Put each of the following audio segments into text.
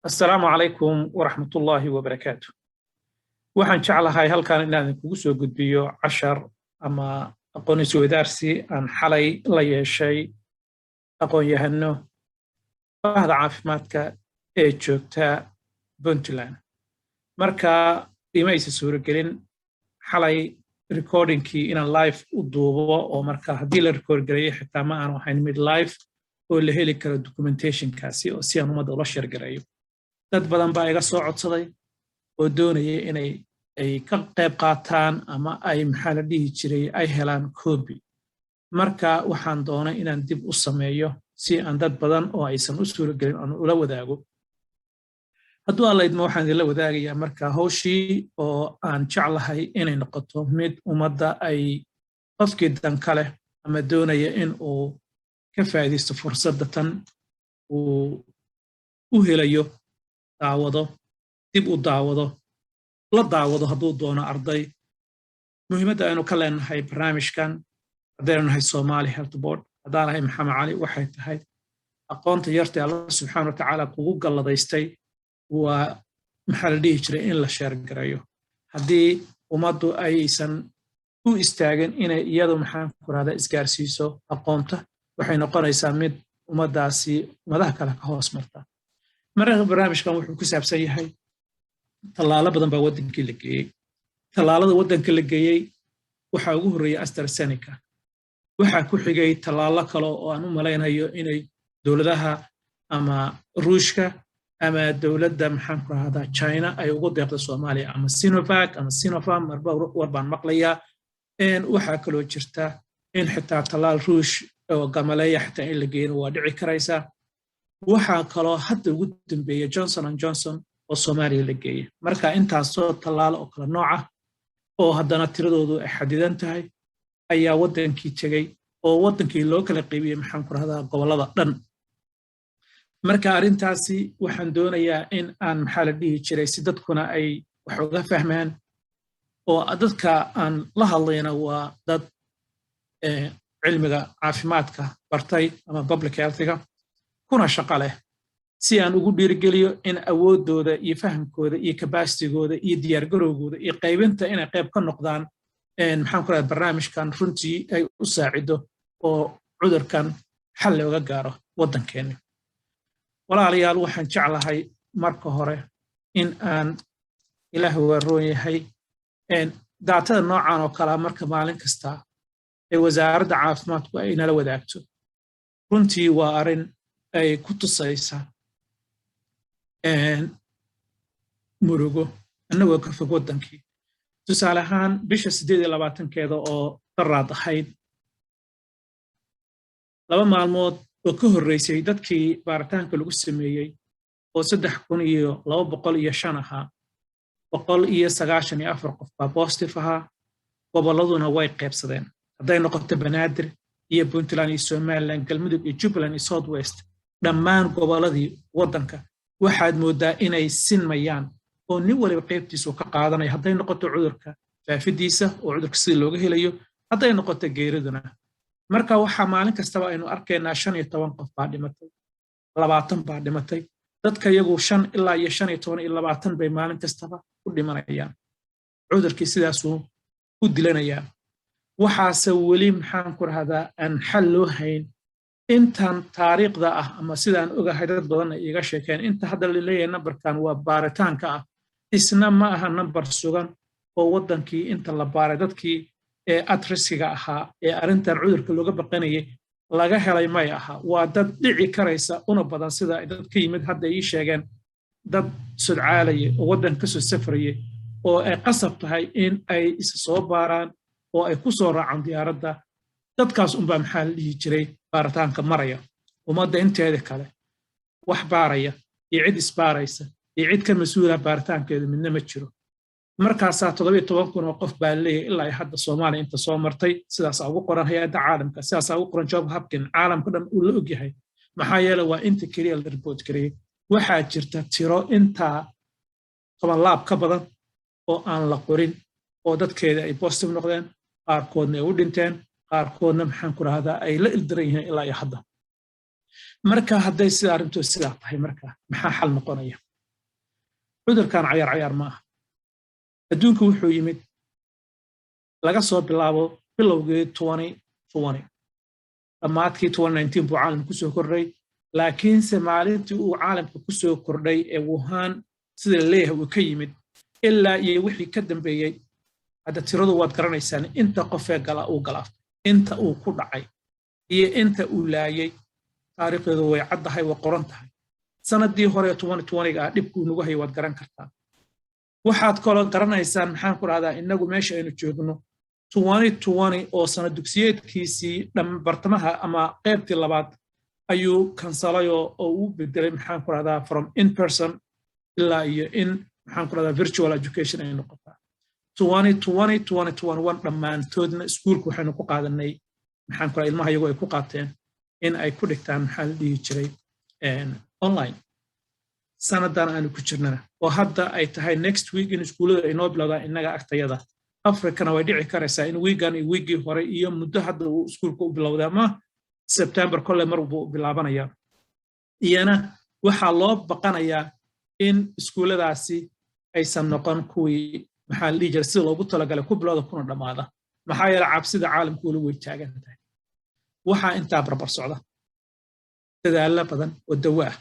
Assalaamu calaykum waraxmatullaahi wabarakaatu. Waxaan jeclahay halkan inaan idinkugu soo gudbiyo cashar ama aqoon isweydaarsi aan xalay la yeeshay aqoon-yahano bahda caafimaadka ee joogta Puntland. Marka ima aysa suuragelin xalay recordingkii inaan live u duubo, oo marka haddii la record gareeyo xitaa ma aanu ahayn mid live oo la heli karo documentationkaasi oo si aan ummadda ula share gareeyo. Dad badan baa iga soo codsaday oo doonaya inay ay ka qayb qaataan ama ay, maxaa la dhihi jiray, ay helaan copy. Marka waxaan doonay inaan dib u sameeyo si aan dad badan oo aysan u suuragelin aan ula wadaago. Hadduu Alla idmo, waxaan idinla wadaagayaa marka hawshii oo aan jeclahay inay noqoto mid ummadda ay qofkii danka leh ama doonaya in uu ka faa'iidaysto fursadda tan uu u helayo, daawado, dib u daawado, la daawado hadduu doono arday. Muhiimadda aynu ka leenahay barnaamijkan, haddaynu nahay Somali Health Board, haddaan ahay Maxamed Cali, waxay tahay aqoonta yarta Alla subxaana wa tacaala kugu galladaystay waa, maxaa la dhihi jiray, in la share gareeyo. Haddii ummaddu aysan u istaagin inay iyadu, maxaan ku rahdaa, isgaarsiiso aqoonta, waxay noqonaysaa mid ummaddaasi ummadaha kale ka hoos marta. Marka barnaamijkan wuxuu ku saabsan yahay tallaalo badan baa waddankii la geeyey. Tallaalada waddanka la geeyey waxaa ugu horreeyey AstraZeneca, waxaa ku xigay tallaalo kale oo aan u malaynayo inay dowladaha ama Ruushka ama dowladda, maxaan ku rahdaa, China ay ugu deeqda Soomaaliya, ama Sinovac ama Sinopharm, marba war baan maqlayaa. Waxaa kaloo jirta in xitaa tallaal Ruush oo Gamaleya xitaa in la geeyana waa dhici karaysaa. Waxaa kaloo hadda ugu dambeeya Johnson and Johnson oo Soomaaliya la geeyey. Marka intaasoo tallaalo oo kala nooc ah oo haddana tiradoodu ay xadidan tahay ayaa waddankii tegey oo waddankii loo kala qaybiyey, maxaan ku rahdaa, gobollada dhan. Marka arrintaasi waxaan doonayaa in aan, maxaa la dhihi jiray, si dadkuna ay wax uga fahmaan, oo dadka aan la hadlayna waa dad cilmiga caafimaadka bartay ama public healthiga kuna shaqo leh, si aan ugu dhiirigeliyo in awooddooda iyo fahamkooda iyo capacitygooda iyo diyaargarowgooda iyo qaybinta inay qayb ka noqdaan, maxaan ku rahda, barnaamijkan runtii ay u saacido oo cudurkan xal looga gaaro waddankeenna. Walaalayaal, waxaan jeclahay marka hore in aan, Ilaah waa roon yahay, datada noocan oo kalea marka maalin kasta ee Wasaaradda Caafimaadku ay nala wadaagto, runtii waa arrin ay ku tusaysa murugo annagoo ka fog waddankii. Tusaale ahaan, bisha 28-keeda oo daraad ahayd, 2 maalmood oo ka horreysay, dadkii baaritaanka lagu sameeyey oo 3205 ahaa, 194 qof baa positive ahaa. Gobolladuna way qaybsadeen, hadday noqoto Banaadir iyo Puntland iyo Somaliland, Galmudug iyo Jubbaland iyo South West, dhammaan gobolladii waddanka waxaad mooddaa inay sinmayaan oo nin waliba qaybtiisu ka qaadanayo, hadday noqoto cudurka faafidiisa oo cudurka sidii looga helayo, hadday noqoto geeriduna. Marka waxaa maalin kastaba aynu arkaynaa 15 qof baa dhimatay, 20 baa dhimatay. Dadka iyagu 5 ilaa iyo 15 iyo 20 bay maalin kastaba u dhimanayaan. Cudurkii sidaasuu u dilanayaa. Waxaase weli, maxaan ku rahdaa, aan xal loo hayn intan taariikhda ah ama sidaan ogahay dad badanna iiga sheekeen. Inta hadda laleeyahay nambarkan waa baaritaanka ah, isna ma aha nambar sugan oo waddankii inta la baaray dadkii ee at riskiga ahaa ee arrintan cudurka looga baqanayay laga helay may aha. Waa dad dhici karaysa una badan, sida dad ka yimid hadda ii sheegeen, dad sodcaalaya oo waddan ka soo safrayay oo ay qasab tahay in ay isa soo baaraan oo ay ku soo raacaan diyaaradda. Dadkaas unbaa, maxaa la dhihi jiray, baaritaanka maraya. Ummadda inteeda kale wax baaraya iyo cid isbaaraysa iyo cid ka mas-uula baaritaankeedu midna ma jiro. Markaasaa 17,000 oo qof baa leeyahay ilaa hadda Soomaaliya inta soo martay. Sidaasaa ugu qoran hay-adda caalamka, sidaasaa ugu qoran Johns Hopkins, caalamka dhan uu la ogyahay. Maxaa yeele, waa inta keliya la report gareeyey. Waxaa jirta tiro intaa 10 laab ka badan oo aan la qorin oo dadkeeda ay positive noqdeen, qaarkoodna ay u dhinteen, qaarkoodna, maxaan ku rahdaa, ay la ildaran yihiin ilaa iyo hadda. Marka hadday sida arrintu sidaa tahay, marka maxaa xal noqonaya? Cudurkan cayaar cayaar ma aha. Adduunku wuxuu yimid laga soo bilaabo bilowgii 2020, dhammaadkii 2019 buu caalamka ku soo kordhay. Laakiinse maalintii uu caalamka ku soo kordhay ee Wuhan, sida la leeyahay, uu ka yimid ilaa iyo wixii ka dambeeyey, hadda tiradu waad garanaysaan, inta qofee gala uu galaaftay, inta uu ku dhacay iyo inta uu laayay, taariikhdeedu way caddahay, way qoran tahay. Sanadii hore 2020-ga ah dhibkuu nagu hayay waad garan kartaa. Waxaad kaloo garanaysaan, maxaan ku dhahdaa, innagu meesha aynu joogno 2020 oo sana dugsiyeedkiisii bartamaha ama qaybtii labaad ayuu kansalayoo oo uu bedelay, maxaan ku dhahdaa, from in person ilaa iyo in, maxaan ku dhahdaa, virtual education ay noqotaa. 2020, 2021 dhammaantoodna iskuulka waxaynu ku qaadanay, maxaan ku dhahdaa, ilmaha iyagu ay ku qaateen in ay ku dhigtaan, maxaa la dhihi jiray, online. Sanadan aanu ku jirnana oo hadda ay tahay next week in iskuullada ay noo bilowdaan innaga agtayada, Africana way dhici karaysaa in wiigan iyo wiiggii hore iyo muddo hadda uu iskuulka u bilowda ama September kolle mar buu bilaabanayaa. Iyana waxaa loo baqanayaa in iskuulladaasi aysan noqon kuwii, maxaa la dhihi jiray, sida loogu talagalay ku bilowda kuna dhammaada, maxaa yeele cabsida caalamku weli way taagan tahay. Waxaa intaa barbar socda dadaallo badan oo dawo ah,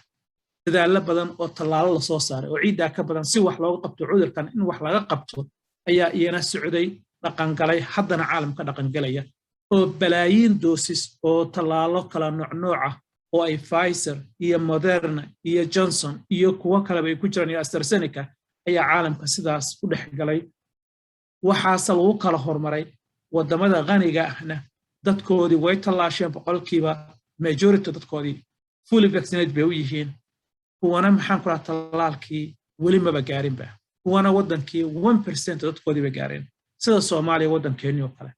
dadaallo badan oo tallaalo lasoo saaray oo ciiddaa ka badan si wax looga qabto cudurkan. In wax laga qabto ayaa iyana socday, dhaqangalay, haddana caalamka dhaqangalaya, oo balaayiin doses oo tallaalo kala noocnooc ah oo ay Pfizer iyo Moderna iyo Johnson iyo kuwo kaleba ay ku jiraan iyo AstraZeneca ayaa caalamka sidaas u dhex galay. Waxaase lagu kala hormaray waddamada qaniga ahna dadkoodii way tallaasheen, 100% majority dadkoodii fully vaccinated bay u yihiin. Kuwana, maxaan ku rahaa, tallaalkii weli maba gaarinba. Kuwana waddankii 1% dadkoodii bay gaareen, sida Soomaaliya waddankeennii oo kale.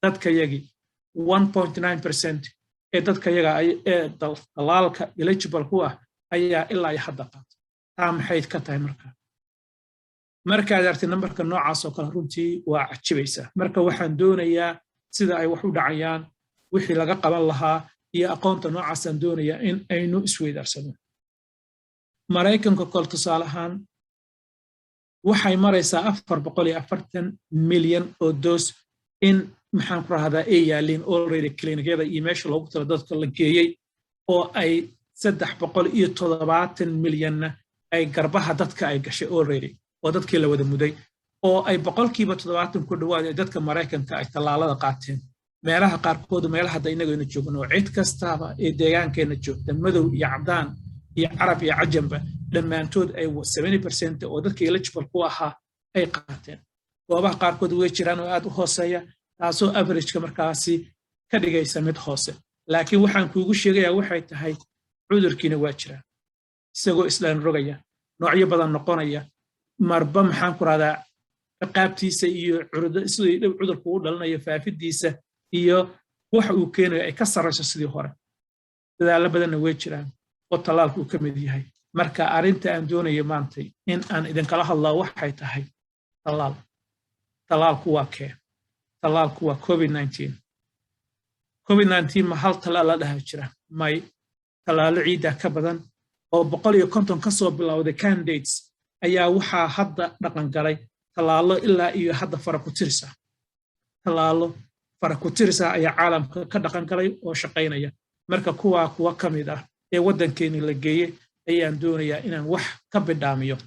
Dadka yagii 1.9% ee dadka yaga ee tallaalka eligible ku ah ayaa ilaa iyo hadda qaatay. Taa maxay ka tahay? Marka markaad aragtid nambarka noocaas oo kale, runtii waa cajibaysaa. Marka waxaan doonayaa sida ay wax u dhacayaan, wixii laga qaban lahaa iyo aqoonta noocaasaan doonayaa in aynu isweydaarsano. Maraykanka kol tusaale ahaan waxay maraysaa 440 milyan oo dose in, maxaan ku rahdaa, ay yaalliin already clinicyada iyo meesha loogu tala dadka la geeyey, oo ay 370 milyanna ay garbaha dadka ay gashay already, oo dadkii la wada muday, oo ay 70% ku dhowaad ee dadka Maraykanka ay tallaalada qaateen. Meelaha qaarkood, meelaha hadda innagaynu joogno, cid kastaaba ee deegaankeenna joogta, madow iyo caddaan iyo Carab iyo Cajamba, dhammaantood ay 70% oo dadka eligible ku ahaa ay qaateen. Goobaha qaarkood way jiraan oo aad u hooseeya, taasoo averageka markaasi ka dhigaysa mid hoose. Laakiin waxaan kuugu sheegayaa waxay tahay, cudurkiina waa jiraa, isagoo islaan rogaya, noocyo badan noqonaya, marba, maxaan ku rahdaa, ciqaabtiisa iyo sidii cudurku u dhalinayo, faafidiisa iyo waxa uu keenayo ay ka sarrayso sidii hore. Dadaallo badanna way jiraan oo tallaalku uu ka mid yahay. Marka arrinta aan doonayo maantay in aan idinkala hadlaa waxay tahay tallaal. Tallaalku waa kee? Tallaalku waa COVID-19. COVID-19 ma hal tallaal la dhaha jira? May, tallaallo ciiddaa ka badan oo 150 ka soo bilowday candidates ayaa waxaa hadda dhaqangalay tallaallo ilaa iyo hadda fara ku tirisa. Tallaallo fara ku tirisa ayaa caalamka ka dhaqangalay oo shaqaynaya. Marka kuwaa kuwa ka mid ah ee waddankeeni la geeyey ayaan doonayaa inaan wax ka bidhaamiyo.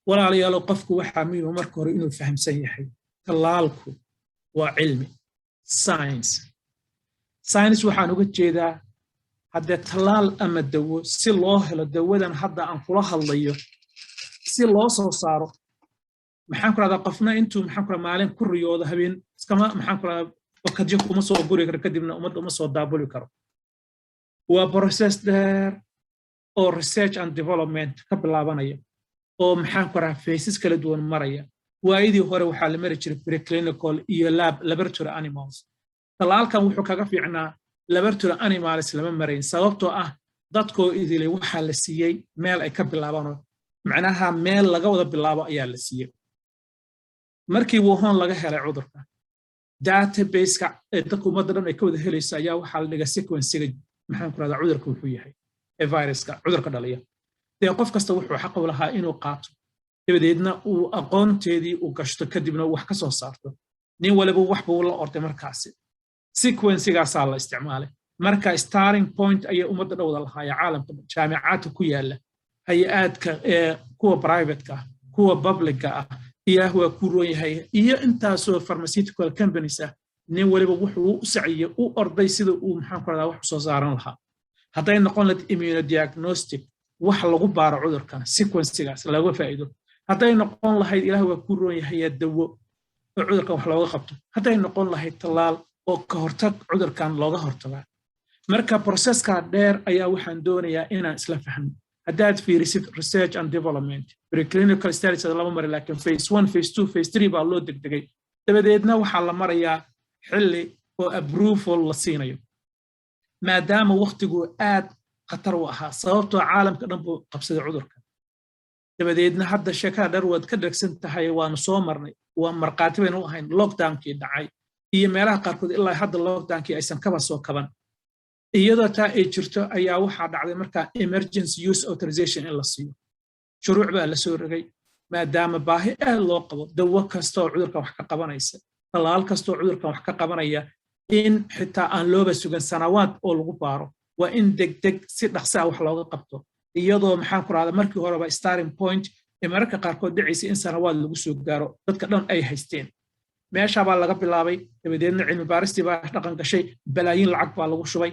Walaalayaalo, qofku waxaa muhiima marka hore inuu fahamsan yahay tallaalku waa cilmi, science. Science waxaan uga jeedaa, haddee tallaal ama dawo si loo helo, dawadan hadda aan kula hadlayo si loo soo saaro, maxaan ku rahdaa, qofna intuu, maxaan ku rahdaa, maalin ku riyoodo, habeen iskama, maxaan ku rahdaa, wakadyo kuma soo guri karo, kadibna ummadda uma soo daabuli karo. Waa process dheer oo research and development ka bilaabanaya, oo, maxaan ku rahaa, phases kala duwan maraya. Waayadii hore waxaa la mari jiray preclinical iyo lab, laboratory animals. Tallaalkan wuxuu kaga fiicnaa laboratory animals lama marayn, sababtoo ah dadkoo idilay waxaa la siiyey meel ay ka bilaabaanoo, macnaha meel laga wada bilaabo ayaa la siiyey. Markii Wuhan laga helay cudurka, databaseka ee dadka ummadda dhan ay ka wada helayso ayaa waxaa la dhigay sequencega, maxaan ku rahdaa, cudurka wuxuu yahay ee viruska cudurka dhaliya. Dee qof kasta wuxuu xaq u lahaa inuu qaato, dabadeedna uu aqoonteedii u gashto, kadibna wax ka soo saarto. Nin waliba wax buu la orday. Markaasi sequencigaasaa la isticmaalay. Marka starting point ayay ummadda dhowda lahaaya, caalamka jaamicaadka ku yaala, hay-aadka, kuwa privateka ah, kuwa publicka ah, Ilaah waa ku roon yahay, iyo intaasoo pharmaceutical companies ah. Nin waliba wuxuu u saciyey, u orday sida uu, maxaan ku rahdaa, wax soo saaran lahaa. Hadday noqon lahayd immunodiagnostic, wax lagu baaro cudurkan, sequencigaas looga faa'iido, hadday noqon lahayd, Ilaah waa ku roon yahay, dawo oo cudurkan wax looga qabto, hadday noqon lahayd tallaal oo ka hortag cudurkan looga hortagaa. Marka processka dheer ayaa waxaan doonayaa inaan isla fahno. Haddaad fiirisid research and development, preclinical studies lama mari, laakiin phase 1, phase 2, phase 3 baa loo degdegay. Dabadeedna waxaa la marayaa xilli oo approval la siinayo, maadaama wakhtigu aad khatar u ahaa, sababtoo caalamka dhan buu qabsaday cudurka. Dabadeedna hadda sheekada dheer waad ka dhegsan tahay, waanu soo marnay, waa markhaati baynu u ahayn lockdownkii dhacay iyo meelaha qaarkood ilaa hadda lockdownkii aysan kaba soo kaban. Iyadoo taa ay jirto ayaa waxaa dhacday markaa emergency use authorization in la siiyo. Shuruuc baa la soo rogay, maadaama baahi aad loo qabo dawo kasta oo cudurkan wax ka qabanaysa, tallaal kasta oo cudurkan wax ka qabanaya, in xitaa aan looba sugan sanawaad oo lagu baaro, waa in degdeg si dhaqsi ah wax looga qabto. Iyadoo, maxaan ku rahda, markii horeba starting point ee mararka qaarkood dhicaysa in sanawaad lagu soo gaaro, dadka dhan ay haysteen. Meeshaa baa laga bilaabay. Dabadeedna cilmi baaristii baa dhaqan gashay, balaayiin lacag baa lagu shubay.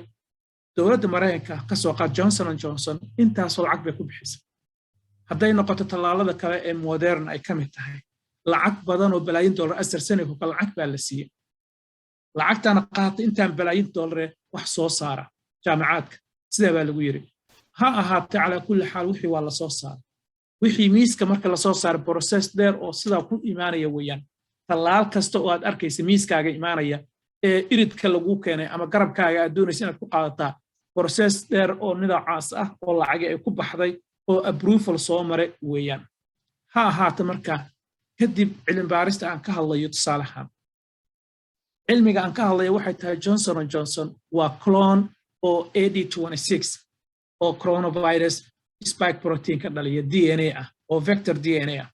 Dowladda Maraykanka, ka soo qaad Johnson and Johnson, intaasoo lacag bay ku bixisay. Hadday noqoto tallaalada kale ee Moderna ay ka mid tahay, lacag badan oo balaayin dollar, AstraZeneca lacag baa la siiyey. Lacagtana qaata, intaan balaayin dollare wax soo saara jaamacaadka, sidaa baa lagu yiri. Ha ahaatee, calaa kulli xaal, wixii waa lasoo saaray. Wixii miiska marka lasoo saaray, process dheer oo sidaa ku imaanaya weeyaan. Tallaal kasta oo aad arkaysa miiskaaga imaanaya ee iridka lagu keenay ama garabkaaga aad doonaysa inaad ku qaadataa, process dheer oo nidacaas ah oo lacagi ay ku baxday oo approval soo maray weeyaan. Ha ahaata, marka kadib cilmi baarista aan ka hadlayo, tusaalahaan cilmiga aan ka hadlayo waxay tahay Johnson and Johnson waa clone oo Ad oo coronavirus spike protein ka dhaliya DNA ah oo vector DNA ah.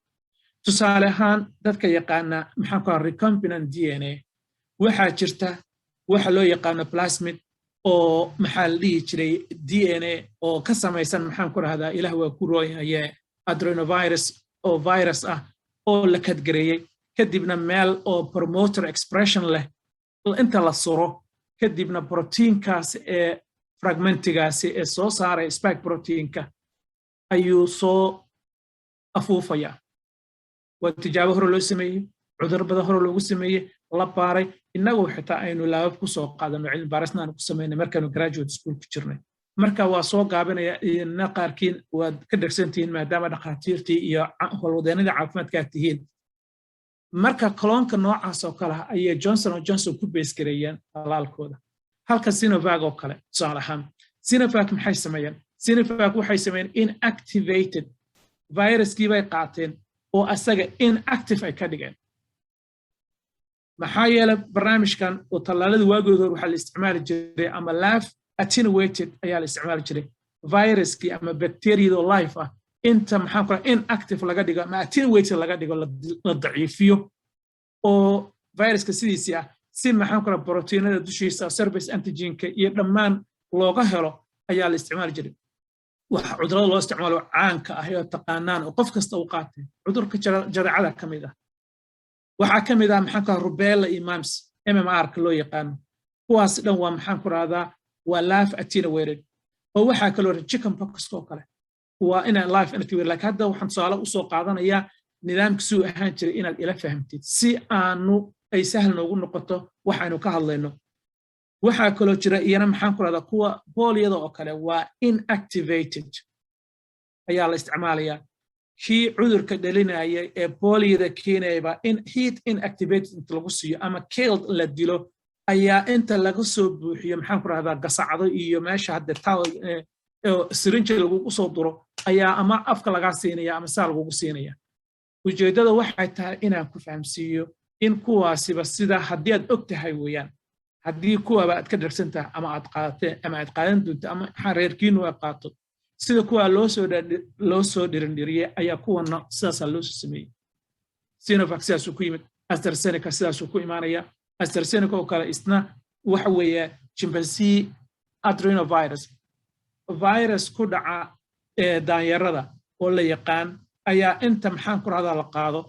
Tusaale ahaan, dadka yaqaana, maxaan ku recombinant DNA, waxaa jirta waxa loo yaqaano plasmid oo, maxaa la dhihi jiray, DNA oo ka samaysan, maxaan ku rahdaa, Ilaah waa ku rooyaye, adenovirus oo virus ah oo la kadgareeyey, kadibna meel oo promoter expression leh inta la suro, kadibna proteinkaas ee fragmentigaasi ee soo saaraya spike proteinka ayuu soo afuufaya. Waa tijaabo hore loo sameeyey, cudur badan hore loogu sameeyey, la baaray. Innagu xitaa aynu laabab ku soo qaadano, cilmi baarisna aanu ku samaynay markaanu graduate school ku jirnay. Marka waa soo gaabinaya, idina qaarkiin waad ka dhegsantihiin, maadaama dhakhaatiirtii iyo howlwadeennadii caafimaadka aad tihiin. Marka cloneka noocaas oo kale ah ayay Johnson and Johnson ku base gareeyeen talaalkooda. Halka Sinovac oo kale, tusaale ahaan, Sinovac maxay sameeyeen? Sinovac waxay sameeyeen inactivated viruskii bay qaateen oo asaga inactive ay ka dhigeen. Maxaa yeelay, barnaamijkan oo tallaalada waagooda hore waxaa la isticmaali jiray ama live attenuated ayaa la isticmaali jiray, viruskii ama bacteriyada oo live ah inta, maxaan ku, inactive laga dhigo ama attenuated laga dhigo, la daciifiyo oo viruska sidiisii ah, si, maxaan ku, proteinada dushiisa, surface antigenka iyo dhammaan looga helo ayaa la isticmaali jiray. Waxa cudurada loo isticmaalo caanka ah oo taqaanaan oo qof kasta uu qaatay, cudurka jadeecada ka mid ah, waxaa ka mid ah, maxaan ku, rubella iyo mumps, MMR-ka loo yaqaano. Kuwaas dhan waa, maxaan ku rahdaa, waa live attenuated. Oo waxaa kaloo chicken pox oo kale waa inaa live attenuated. Laakiin hadda waxaan tusaale usoo qaadanayaa nidaamka suu ahaan jiray inaad ila fahamtid, si aanu ay sahal noogu noqoto waxaynu ka hadlayno. Waxaa kaloo jira iyana, maxaan ku rahdaa, kuwa booliyada oo kale waa inactivated ayaa la isticmaalayaa. Kii cudurka dhalinaya ee booliyada keenayaba in heat inactivated inta lagu siiyo ama killed, la dilo, ayaa inta laga soo buuxiyo, maxaan ku rahdaa, gasacdo iyo meesha hadde sirinji lagugu soo duro ayaa ama afka lagaa siinaya ama saa lagugu siinaya. Ujeeddada waxay tahay inaan ku fahamsiiyo in kuwaasiba sida haddii aad og tahay weeyaan, haddii kuwaba aad ka dharsan tahay ama aad qaadateen ama aad qaadan doonto ama maxaa reerkiinu ay qaato. Sida kuwaa loo soo dhirindhiriyey ayaa kuwana sidaasaa loo soo sameeyey. Sinovac sidaasuu ku yimid, AstraZeneca sidaasuu ku imaanaya. AstraZeneca oo kale isna waxa weeye chimpanzee adenovirus, virus ku dhaca ee daanyarada oo la yaqaan, ayaa inta, maxaan ku rahdaa, la qaado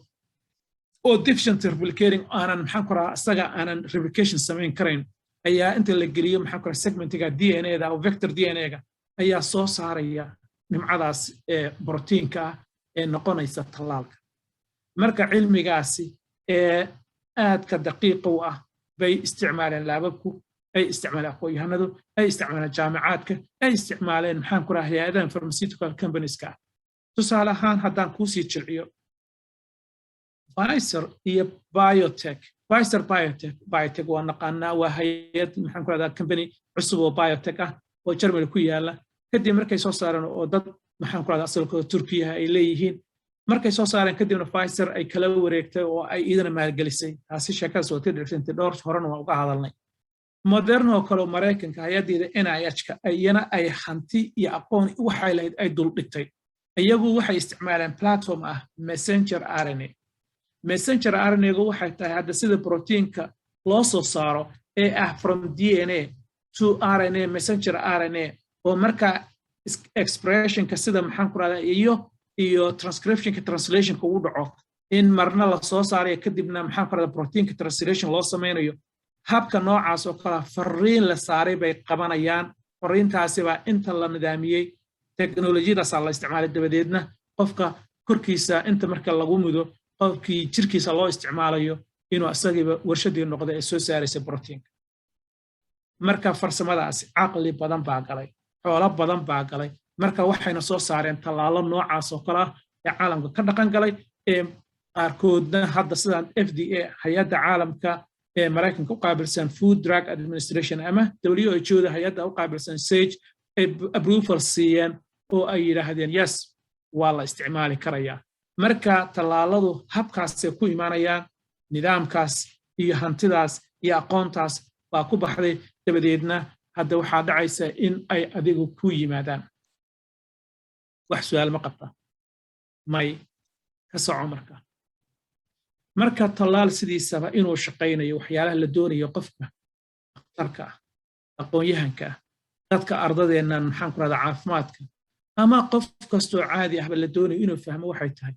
oo deficient replicating aanan, maxaan ku rahdaa, isaga aanan replication samayn karayn, ayaa inta la geliyo, maxaan ku rahdaa, segmentiga DNA-da oo vector DNA-ga ayaa soo saaraya nimcadaas ee brotiinka ah ee noqonaysa tallaalka. Marka cilmigaasi ee aadka daqiiqa u ah bay isticmaaleen laababku, ay isticmaaleen aqoon-yahanadu, ay isticmaaleen jaamicaadka, ay isticmaaleen, maxaan ku rahaa, hay-adahan pharmaceutical companieska ah. Tusaale ahaan, haddaan kuusii jilciyo Pfizer iyo BioNTech, Pfizer BioNTech, BioNTech waa naqaanaa, waa hay-ad, maxaan ku rahdaa, company cusub oo biotech ah oo Germany ku yaala. Kadib markay soo saareen oo dad, maxaan ku rahdaa, asalkooda Turkiyaha ay leeyihiin, markay soo saareen kadibna Pfizer ay kala wareegtay oo ay iyadana maalgelisay. Taasi sheekadaas waa ka dhirtantay, dhowr horena waa uga hadalnay. Moderna oo kale, Maraykanka hay-addeeda NIH-ka iyana ay hanti iyo aqoon waxay lahayd ay duldhigtay. Iyagu waxay isticmaaleen platform ah messenger RNA. Messenger RNA-gu waxay tahay hadda sida brotiinka loo soo saaro ee ah from DNA to RNA, messenger RNA, oo marka expressionka sida, maxaan ku rahdaa, iyo transcriptionka, translationka uu dhaco, in marna la soo saarayo, kadibna, maxaan ku rahdaa, proteinka translation loo samaynayo. Habka noocaas oo kale fariin la saaray bay qabanayaan. Fariintaasi baa inta la nidaamiyey, teknolojiyadaasaa la isticmaalay, dabadeedna qofka korkiisa inta marka lagu mudo, qofkii jirkiisa loo isticmaalayo inuu isagiiba warshadii noqda ee soo saaraysa brotiinka. Marka farsamadaasi caqli badan baa galay, xoolo badan baa galay. Marka waxayna soo saareen tallaalo noocaas oo kale ah ee caalamka ka dhaqan galay, ee qaarkoodna hadda sidaan FDA, hay-adda caalamka ee Maraykanka u qaabilsan Food Drug Administration, ama WHO-da hay-adda u qaabilsan SAGE, ay approval siiyeen oo ay yidhaahdeen, "Yes, waa la isticmaali karayaa." Marka tallaaladu habkaasay ku imaanayaan, nidaamkaas iyo hantidaas iyo aqoontaas baa ku baxday. Dabadeedna hadda waxaa dhacaysa in ay adigu ku yimaadaan. Wax su'aal ma qabta? May? Ka soco. Marka tallaal sidiisaba inuu shaqaynayo, waxyaalaha la doonayo qofka dhakhtarka ah, aqoon-yahanka ah, dadka ardadeennan, maxaan ku rahdaa, caafimaadka, ama qof kastoo caadi ahba la doonayo inuu fahmo waxay tahay: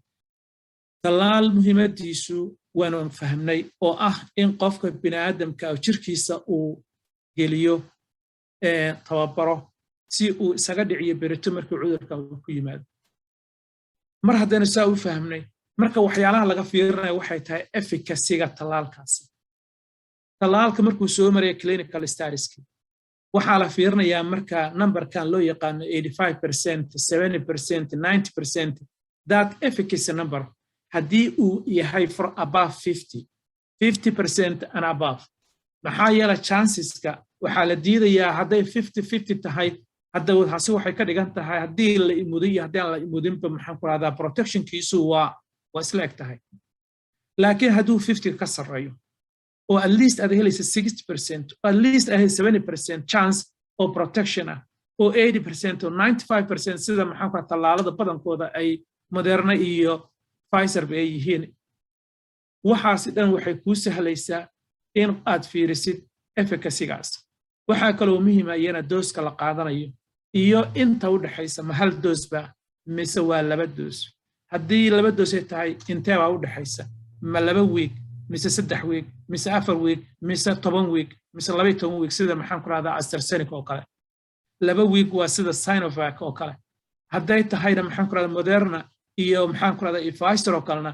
tallaal muhiimaddiisu waanu fahmnay, oo ah in qofka bini'aadamka jirkiisa uu geliyo tababaro si uu isaga dhiciyo berito markii cudurka uu ku yimaado. Mar haddaynu saa u fahmnay, marka waxyaalaha laga fiirinaya waxay tahay efficacyga tallaalkaasi. Tallaalka markuu soo maraya clinical studieski, waxaa la fiirinayaa marka numberkan loo yaqaano 85%, 70%, 90%. That efficacy number haddii uu yahay for above 50% and above, maxaa yeele chanceska waxaa la diidayaa hadday 50-50 tahay. Hadda taasi waxay ka dhigan tahay haddii la imuday iyo haddii aan la imudinba, maxaan ku rahdaa, protectionkiisu waa isla eg tahay. Laakiin hadduu 50 ka sarreeyo oo at least aad helaysa 60%, at least aad helaysa 70% chance oo protection ah, oo 80% oo 95%, sida, maxaan ku tallaalada badankooda ay Moderna iyo Pfizer ba ay yihiin, waxaasi dhan waxay kuu sahlaysaa in aad fiirisid efficacygaas. Waxaa kaloo muhiima iyana doseka la qaadanayo iyo inta u dhexaysa. Ma hal dose ba mise waa laba dose? Haddii laba dose ay tahay, intee baa u dhexaysa? Ma 2 week mise 3 week mise 4 week mise 10 week mise 12 week, sida, maxaan ku rahdaa, AstraZeneca oo kale? 2 week waa sida Sinovac oo kale. Hadday tahayna, maxaan ku rahdaa, Moderna iyo, maxaan ku rahdaa, Pfizer oo kalena,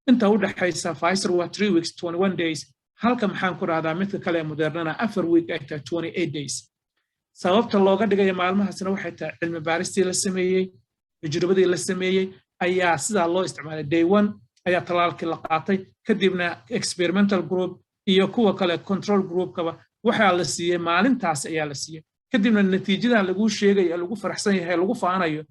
inta u dhexaysa Pfizer waa 3 weeks, 21 days, halka, maxaan ku rahdaa, midka kale Modernana 4 week ay tahay, 28 days. Sababta looga dhigaya maalmahaasna waxay tahay cilmi baaristii la sameeyey, tajribadii la sameeyey ayaa sidaa loo isticmaalay. Day one ayaa tallaalkii la qaatay, kadibna experimental group iyo kuwa kale control groupkaba waxaa la siiyey maalintaas ayaa la siiyey. Kadibna natiijada laguu sheegayo ee lagu faraxsan yahay, lagu faanayo,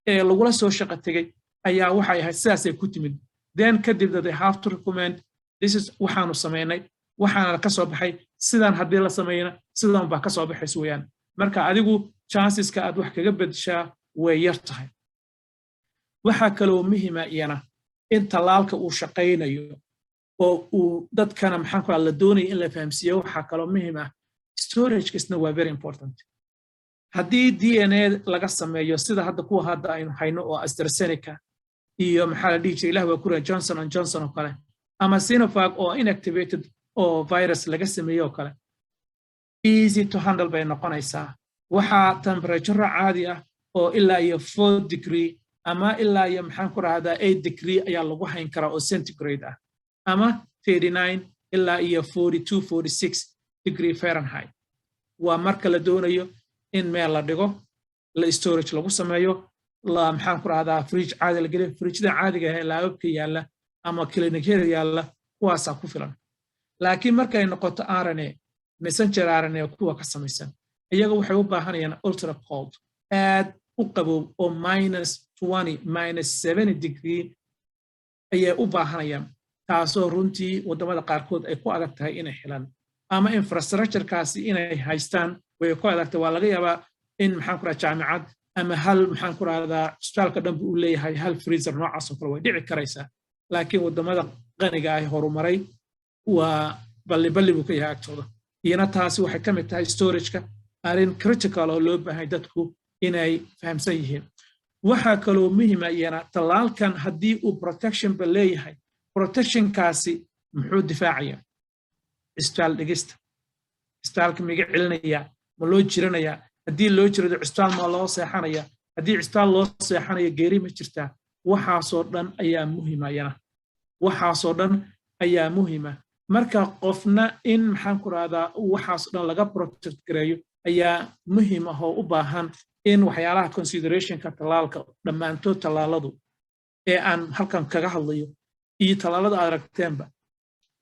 ee lagula soo shaqo tegey ayaa waxay ahayd sidaasay ku timid. Then kadibna they have to recommend, this is waxaanu samaynay, waxaana ka soo baxay sidaan, haddii la sameeyna sidan baa ka soo baxays weeyaan. Marka adigu chanceska aad wax kaga bedshaa. Way yar tahay. Waxaa kaloo muhima iyana in tallaalka uu shaqaynayo oo uu dadkana, maxaan ku, la doonaya in la fahamsiiyo. Waxaa kaloo muhim ah storagekisna waa very important. Haddii DNA laga sameeyo, sida hadda kuwa hadda aynu hayno oo AstraZeneca iyo, maxaa la dhihi jiray, ilah waa kura, Johnson and Johnson oo kale, ama Sinovac oo inactivated oo virus laga sameeye oo kale, easy to handle bay noqonaysaa. Waxaa temperature caadi ah oo ilaa iyo 4 degree ama ilaa iyo, maxaan ku rahdaa, 8 degree ayaa lagu hayn karaa oo centigrade ah, ama 39 ilaa iyo 42, 46 degree Fahrenheit. Waa marka la doonayo in meel la dhigo, la storage lagu sameeyo, la, maxaan ku rahdaa, fridge caadi la geliyo. Fridgeda caadiga ah ee laababka yaalla ama clinicyada yaalla, kuwaasaa ku filan. Laakiin markay noqoto RNA, messenger RNA kuwa ka samaysan, iyaga waxay u baahanayaan ultra cold, aad u qabow oo -20, -70 degree ayay u baahanayaan, taasoo runtii waddamada qaarkood ay ku adag tahay inay helaan ama infrastructurekaasi inay haystaan way ku adagtahay. Waa laga yaabaa in, maxaan ku rahaa, jaamicad ama hal, maxaan ku rahdaa, isbitaalka dhanba uu leeyahay hal freezer noocaas oo kale, way dhici karaysaa. Laakiin waddamada qaniga ah horumaray waa balli balli buu ka yahay agtooda. Iyana taasi waxay ka mid tahay storageka, arrin critical oo loo baahay dadku inay fahamsan yihiin. Waxaa kaloo muhima iyana tallaalkan haddii uu protectionba leeyahay, protectionkaasi muxuu difaacaya? Cisbitaal dhigista, cisbitaalka miga celinaya? Ma loo jiranayaa? Haddii loo jirado, cisbitaal ma loo seexanaya? Haddii cisbitaal loo seexanayo, geeri ma jirtaa? Waxaasoo dhan ayaa muhima iyana, waxaasoo dhan ayaa muhima. Marka qofna in, maxaan ku rahdaa, waxaasoo dhan laga protect gareeyo ayaa muhim ah oo u baahan in waxyaalaha considerationka tallaalka. Dhammaantood tallaaladu ee aan halkan kaga hadlayo iyo tallaalada aad aragteenba,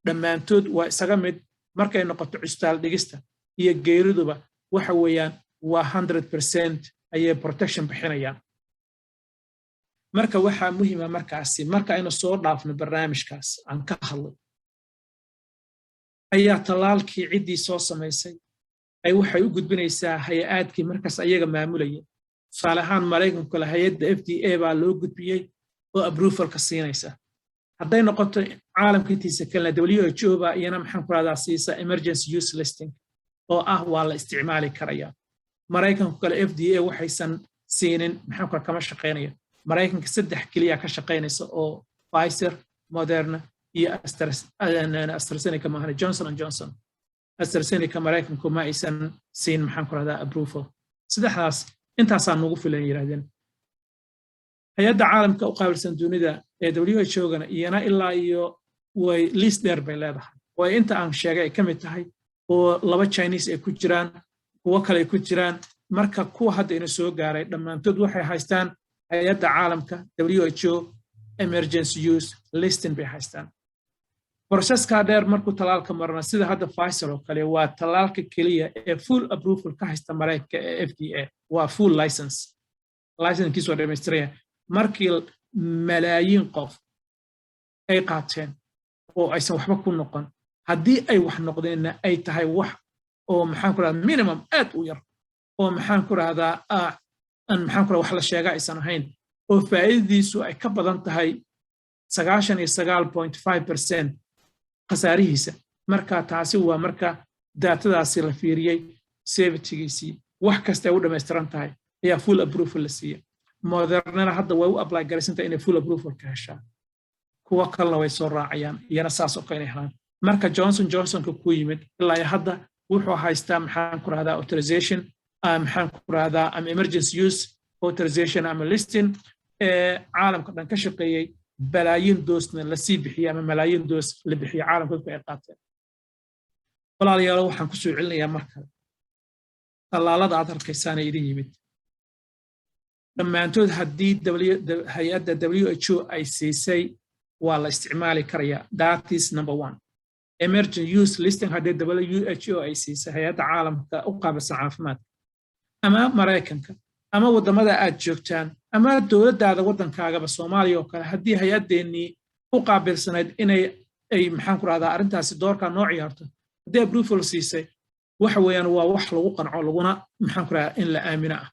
dhammaantood waa isaga mid. Markay noqoto cisbitaal dhigista iyo geeriduba, waxa weeyaan waa 100% ayay protection bixinayaan. Marka waxaa muhima markaasi, marka aynu soo dhaafno barnaamijkaas aan ka hadlay, ayaa tallaalkii ciddii soo samaysay ay waxay u gudbinaysaa hay-aadkii markaas ayaga maamulaya. Tusaale ahaan, Maraykanku kale hay-adda FDA baa loo gudbiyey oo approvalka siinaysa. Hadday noqoto caalamka intiisa kalena, WHO baa iyana, maxaan ku rahdaa, siisa emergency use listing oo ah waa la isticmaali karaya. Maraykanku kale FDA waxaysan siinin, maxaan ku kama shaqaynaya. Maraykanka saddex keliya ka shaqaynaysa oo Pfizer, Moderna iyo AstraZeneca maahane, Johnson and Johnson. AstraZeneca Maraykanku ma aysan siin, maxaan ku rahdaa, approval. Saddexdaas intaasaa nugu filan yidhahdeen. Hay-adda caalamka u qaabilsan dunida ee WHO-gana iyana ilaa iyo way list dheer bay leedahay oo inta aan sheegay ay ka mid tahay, oo laba Chinese ay ku jiraan, kuwo kale ay ku jiraan. Marka kuwa hadda ina soo gaaray dhammaantood waxay haystaan hay-adda caalamka WHO emergency use listing bay haystaan. Processkaa dheer markuu tallaalka marna, sida hadda Pfizer oo kale, waa tallaalka keliya ee full approval ka haysta Maraykanka ee FDA. Waa full license, licensekiisu waa dhamaystiraya. Markii malaayiin qof ay qaateen oo aysan waxba ku noqon, haddii ay wax noqdeenna ay tahay wax oo, maxaan ku rahdaa, minimum aad u yar oo, maxaan ku rahdaa, aan, maxaan ku rahdaa, wax la sheega aysan ahayn, oo faa'iidadiisu ay ka badan tahay 99.5% khasaarihiisa. Marka taasi waa marka datadaasi la fiiriyey, safetygiisii, wax kasta ay u dhammaystiran tahay, ayaa full approval la siiya. Modernana hadda way u apply garaysantahay inay full approval ka heshaa. Kuwo kalena way soo raacayaan iyana saas oo kale inay helaan. Marka Johnson Johnsonka ku yimid, ilaa iyo hadda wuxuu haystaa, maxaan ku rahdaa, authorization, maxaan ku rahdaa, ama emergency use authorization ama listing ee caalamka dhan ka shaqeeyey, balaayiin doosna lasii bixiyey ama malaayiin doos la bixiyey, caalamka dadku ay qaateen. Walaalayaalo, waxaan ku soo celinayaa mar kale: tallaalada aad arkaysaana idin yimid dhammaantood, haddii hay-adda WHO ay siisay, waa la isticmaali karayaa. That is number one. Emergency use listing haddii WHO ay siisay, hay-adda caalamka u qaabilsan caafimaadka, ama Maraykanka ama waddamada aad joogtaan ama dowladdaada waddankaagaba, Soomaaliya oo kale, haddii hay-addeennii u qaabilsanayd inay ay, maxaan ku rahdaa, arrintaasi doorkaa noo ciyaarto, haddii approval siisay, waxa weeyaan waa wax lagu qanco, laguna, maxaan ku rahdaa, in la aamino ah.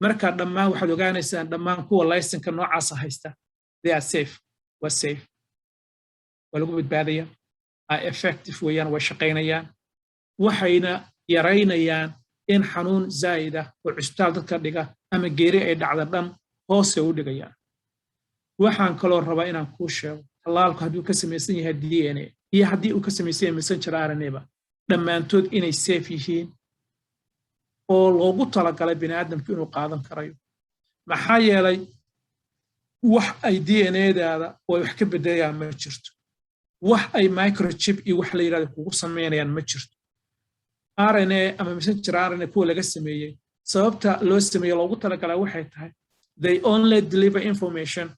Marka dhammaan waxaad ogaanaysaan, dhammaan kuwa licenseka noocaasa haysta, they are safe, waa safe, waa lagu badbaadaya, are effective weeyaan, way shaqaynayaan, waxayna yaraynayaan in xanuun zaa'ida oo cusbitaal dadka dhiga ama geeri ay dhacda dhan hoose u dhigayaan. Waxaan kaloo rabaa inaan kuu sheego, tallaalku hadduu ka samaysan yahay DNA iyo haddii uu ka samaysan yahay messenger RNA-ba, dhammaantood inay safe yihiin oo loogu talagalay bini'aadamku inuu qaadan karayo. Maxaa yeelay, wax ay DNA-daada oo ay wax ka beddelayaan ma jirto, wax ay microchip iyo wax la yidhahdo kugu samaynayaan ma jirto. RNA ama messenger RNA kuwa laga sameeyey, sababta loo sameeye loogu talagalaa waxay tahay they only deliver information,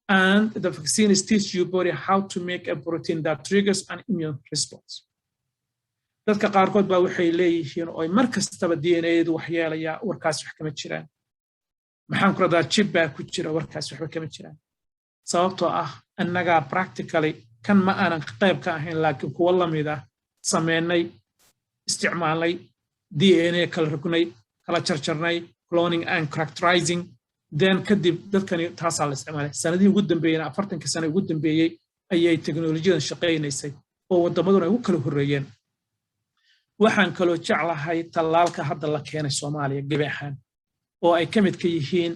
and the vaccines teach your body how to make a protein that triggers an immune response. Dadka qaarkood baa waxay leeyihiin oo mar kastaba DNA-du wax yeelayaa. Warkaas wax kama jiraan. Maxaan ku radaa, chip baa ku jira. Warkaas waxba kama jiraan, sababtoo ah annagaa practically kan ma aanan qayb ka ahayn, laakiin kuwo lamid ah sameynay, isticmaalnay, DNA kala rognay, kala jarjarnay, cloning and characterizing. Then kadib dadkani taasaa la isticmaalay. Sanadihii ugu dambeeyena, 40-kii sano ugu dambeeyey, ayay teknolojiyadan shaqaynaysay oo waddamaduna ay ugu kala horreeyeen. Waxaan kaloo jeclahay tallaalka hadda la keenay Soomaaliya gebi ahaan, oo ay ka mid ka yihiin,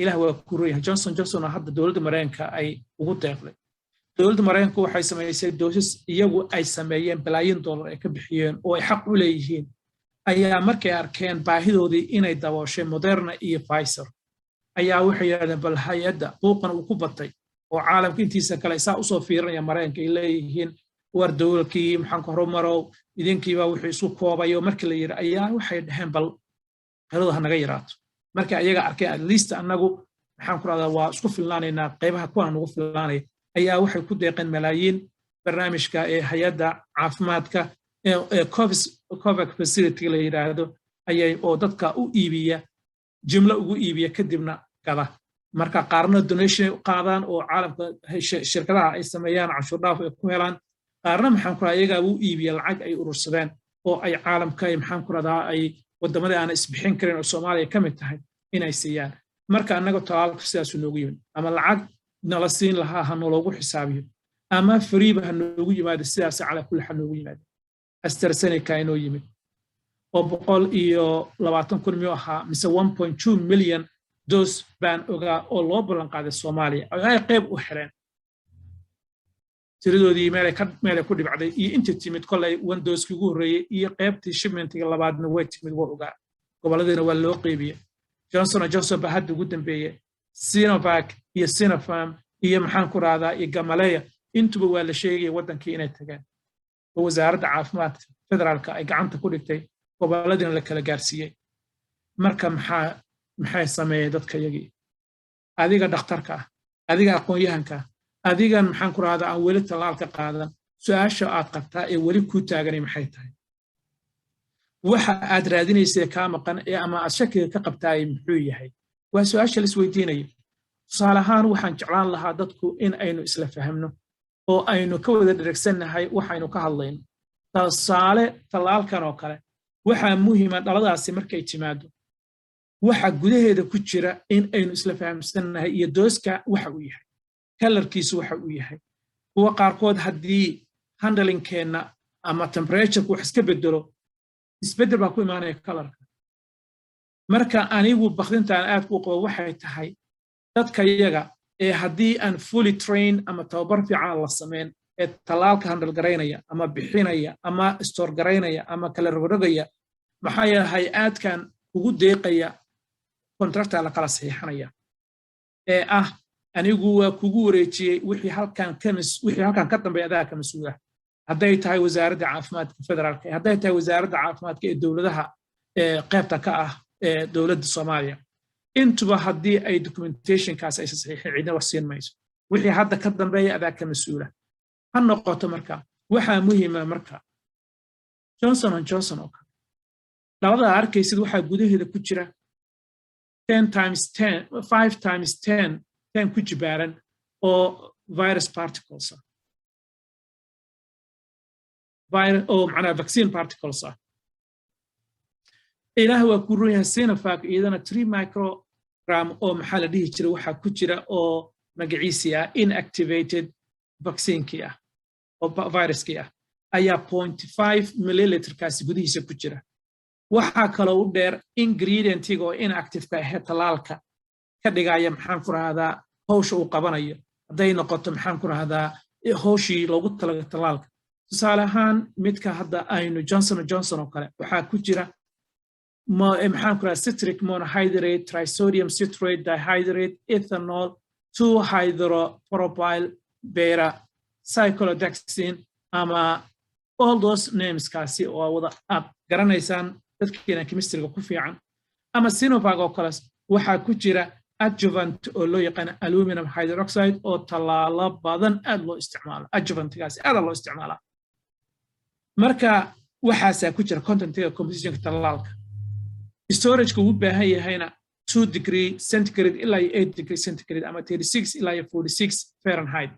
Ilaah waa ku royahay, Johnson Johnson, oo hadda dowladda Maraykanka ay ugu deeqday. Dowladda Maraykanku waxay samaysay doses iyagu ay sameeyeen, balaayin dollar ay ka bixiyeen oo ay xaq u leeyihiin, ayaa markay arkeen baahidoodii inay dabooshay Moderna iyo Pfizer, ayaa waxay yidhahdeen bal hay-adda buuqan uu ku batay oo caalamka intiisa kale saa usoo fiirinaya Maraykanka, ay leeyihiin, "War dowladkii maxaan ku horumarow, idinkiiba wuxuu isu koobayo," markii la yidhi ayaa waxay dhaheen, "Bal qiradu ha naga yaraato." Markay ayaga arkeen at least annagu, maxaan ku rahdaa, waa isku filnaanaynaa, qaybaha kuwana nagu filnaanaya, ayaa waxay ku deeqeen malaayiin barnaamijka ee hay-adda caafimaadka ee COVAX Facility la yidhaahdo ayay, oo dadka u iibiya, jimlo ugu iibiya, kadibna gada. Marka qaarna donation ay u qaadaan oo caalamka shirkadaha ay sameeyaan canshuur dhaaf ay ku helaan, qaarna, maxaan ku rahdaa, iyagaa u iibiya lacag ay urursadeen oo ay caalamka, maxaan ku rahdaa, ay waddamadii aan isbixin karin oo Soomaaliya ka mid tahay inay siiyaan. Marka annaga talaalku sidaasuu noogu yimid. Ama lacag nala siin lahaa ha noloogu xisaabiyo, ama free-ba ha noogu yimaado, sidaas calaa kulli xaal noogu yimaado. AstraZeneca inoo yimid oo 120,000 miyuu ahaa mise 1.2 million dose baan ogaa oo loo ballan qaaday Soomaaliya oo ay qayb u xireen, tiradoodii meelay ku dhibacday iyo inta timid kollay, one dosekii ugu horreeyey iyo qaybtii shipmentiga labaadna way timid, waa ogaa, gobolladiina waa loo qeybiyey. Johnson and Johnson baa hadda ugu dambeeyey. Sinovac iyo Sinopharm iyo, maxaan ku rahdaa, iyo Gamaleya, intuba waa la sheegaya waddankii inay tageen oo wasaaradda caafimaadka federaalka ay gacanta ku dhigtay, gobolladiina la kala gaarsiiyey. Marka maxay sameeyeen dadka yagii? Adiga dhakhtarka ah, adiga aqoon-yahanka ah, adigan, maxaan ku rahdaa, aan weli tallaalka qaadan, su-aasha aad qabtaa ee weli kuu taaganay maxay tahay? Waxa aad raadinaysa kaa maqan ee ama aad shakiga ka qabtaay muxuu yahay? Waa su-aasha la isweydiinayo. Tusaale ahaan, waxaan jeclaan lahaa dadku in aynu isla fahamno oo aynu ka wada dheregsannahay waxaynu ka hadlayno. Tusaale, tallaalkan oo kale, waxaa muhiima dhaladaasi markay timaado waxa gudaheeda ku jira in aynu isla fahamsannahay, iyo doseka waxa uu yahay, colorkiisu waxa uu yahay. Kuwa qaarkood haddii handlingkeenna ama temperatureka wax iska bedelo, isbeddel baa ku imaanaya colorka. Marka anigu bakdintaan aad ku qabo waxay tahay dadka iyaga ee haddii aan fully train ama tababar fiican la samayn ee tallaalka handle garaynaya ama bixinaya ama store garaynaya ama kala rogrogaya. Maxaa yeele, hay-aadkan ugu deeqaya contracta la kala saxiixanaya ee ah, "Anigu waa kugu wareejiyey, wixii halkan ka dambeeya adaa ka mas-uula," hadday tahay wasaaradda caafimaadka federaalka, hadday tahay wasaaradda caafimaadka ee dowladaha qaybta ka ah ee dowladda Soomaaliya, intuba haddii ay documentationkaas aysan saxiixin, cidna wax siin mayso. "Wixii hadda ka dambeeya adaa ka mas-uula" ha noqoto. Marka waxaa muhiima, marka Johnson and Johnson oo kale dhalada arkaysid, waxaa gudaheeda ku jira 10 times 10, 5 times 10, 10 ku jibaaran oo virus particles ah, oo macnaha vaccine particles ah. Ilaah waa ku run yahay. Sinovac iyadana 3 microgram oo, maxaa la dhihi jiray, waxaa ku jira oo magaciisii ah inactivated vaccinekii ah oo viruskii ah ayaa 0.5 milliliterkaasi gudihiisa ku jira. Waxaa kaloo u dheer ingredientiga oo inactiveka ahee tallaalka ka dhigaya, maxaan ku rahdaa, hawsha uu qabanayo, hadday noqoto, maxaan ku rahdaa, hawshii loogu talaga tallaalka. Tusaale ahaan, midka hadda aynu Johnson Johnson oo kale waxaa ku jira, maxaan ku rahdaa, citric monohydrate, trisodium citrate dihydrate, ethanol, two hydropropyl beta cyclodextrin ama all those nameskaasi oo wada aad garanaysaan dadkeena chemistryga ku fiican. Ama Sinovac oo kale waxaa ku jira adjuvant oo loo yaqaano aluminum hydroxide oo tallaalo badan aad loo isticmaalo. Adjuvantgaasi aada loo isticmaalaa. Marka waxaasaa ku jira contentiga, compositionka tallaalka. Storageka uu baahan yahayna 2 degree centigrade ilaa iyo 8 degree centigrade ama 36 ilaa iyo 46 Fahrenheit.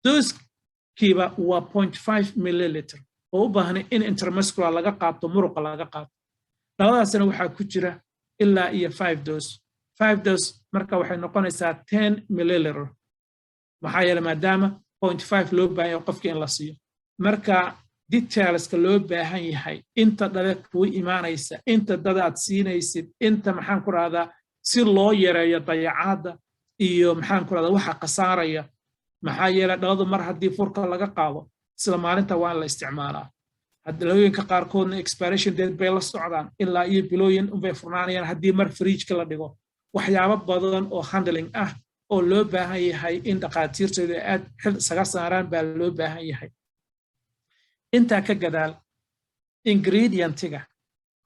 Dosekiiba waa 0.5 milliliter oo u baahnay in intramuscular laga qaato, muruqa laga qaato. Labadaasna waxaa ku jira ilaa iyo five dose. Five dose marka waxay noqonaysaa 10 milliliter, maxaa yeele maadaama 0.5 loo baahan yahay qofka in la siiyo. Marka detailska loo baahan yahay, inta dhale kuu imaanaysa, inta dadaad siinaysid, inta, maxaan ku rahdaa, si loo yareeyo dayacaadda iyo, maxaan ku rahdaa, waxa khasaaraya, maxaa yeele dhaladu mar haddii furka laga qaado, isla maalinta waa in la isticmaalaa. Dhalooyinka qaarkoodna expiration date bay la socdaan, ilaa iyo bilooyin unbay furnaanayaan haddii mar fridgeka la dhigo. Waxyaabo badan oo handling ah oo loo baahan yahay in dhakhaatiirtooda aad xil isaga saaraan baa loo baahan yahay. Intaa ka gadaal, ingredientiga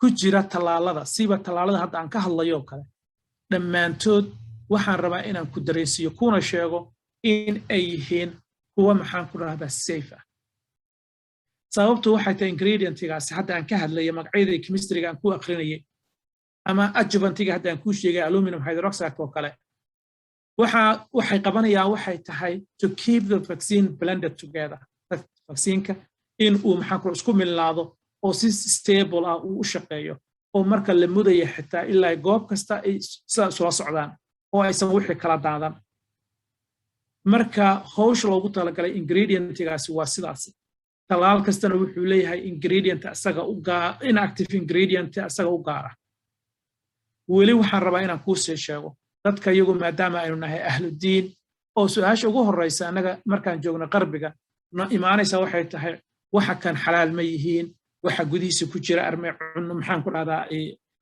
ku jira tallaalada, siba tallaalada hadda aan ka hadlayo kale, dhammaantood waxaan rabaa inaan ku dareensiiyo kuna sheego in ay yihiin kuwa, maxaan ku rahdaa, safe ah. Sababtu waxay tahay ingredientigaasi hadda aan ka hadlaya, magacyadii chemistryga aan ku akrinayay ama adjuvantiga hadda aan kuu sheegay, aluminum hydroxide oo kale, waxa waxay qabanayaan waxay tahay to keep the vaccine blended together, vaccineka in uu, maxaan ku, isku milnaado oo si stable ah uu u shaqeeyo, oo marka la mudaya xitaa ilaa goob kasta ay sidaa isula socdaan oo aysan wixii kala daadan. Marka hawsha loogu talagalay ingredientigaasi waa sidaasi. Talaal kastana wuxuu leeyahay ingredient asaga u gaa, inactive ingredient asaga u gaara. Weli waxaan rabaa inaan kuu sii sheego, dadka iyagu maadaama aynu nahay ahludiin, oo su-aasha ugu horreysa annaga markaan joogno qarbiga no imaanaysa waxay tahay: waxa kan xalaal ma yihiin? Waxa gudihiisa ku jira arme cunno, maxaan ku dhahdaa,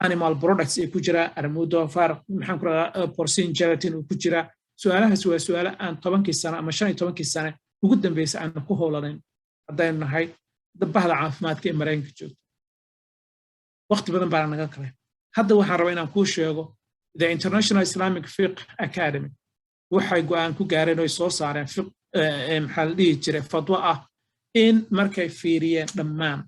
animal products ay ku jira, armudofaar, maxaan ku dhahdaa, porcine gelatin uu ku jira? Su-aalahaas waa su-aalo aan 10kii sano ama 15kii sane ugu dambaysa aanu ku howlanayn haddaynu nahay bahda caafimaadka ee Maraykanka joogto. Waqti badan baana naga kalay. Hadda waxaan rabaa inaan kuu sheego the International Islamic Fiqh Academy waxay go'aan ku gaareen oy soo saareen, maxaa la dhihi jiray, fadwo ah in markay fiiriyeen dhammaan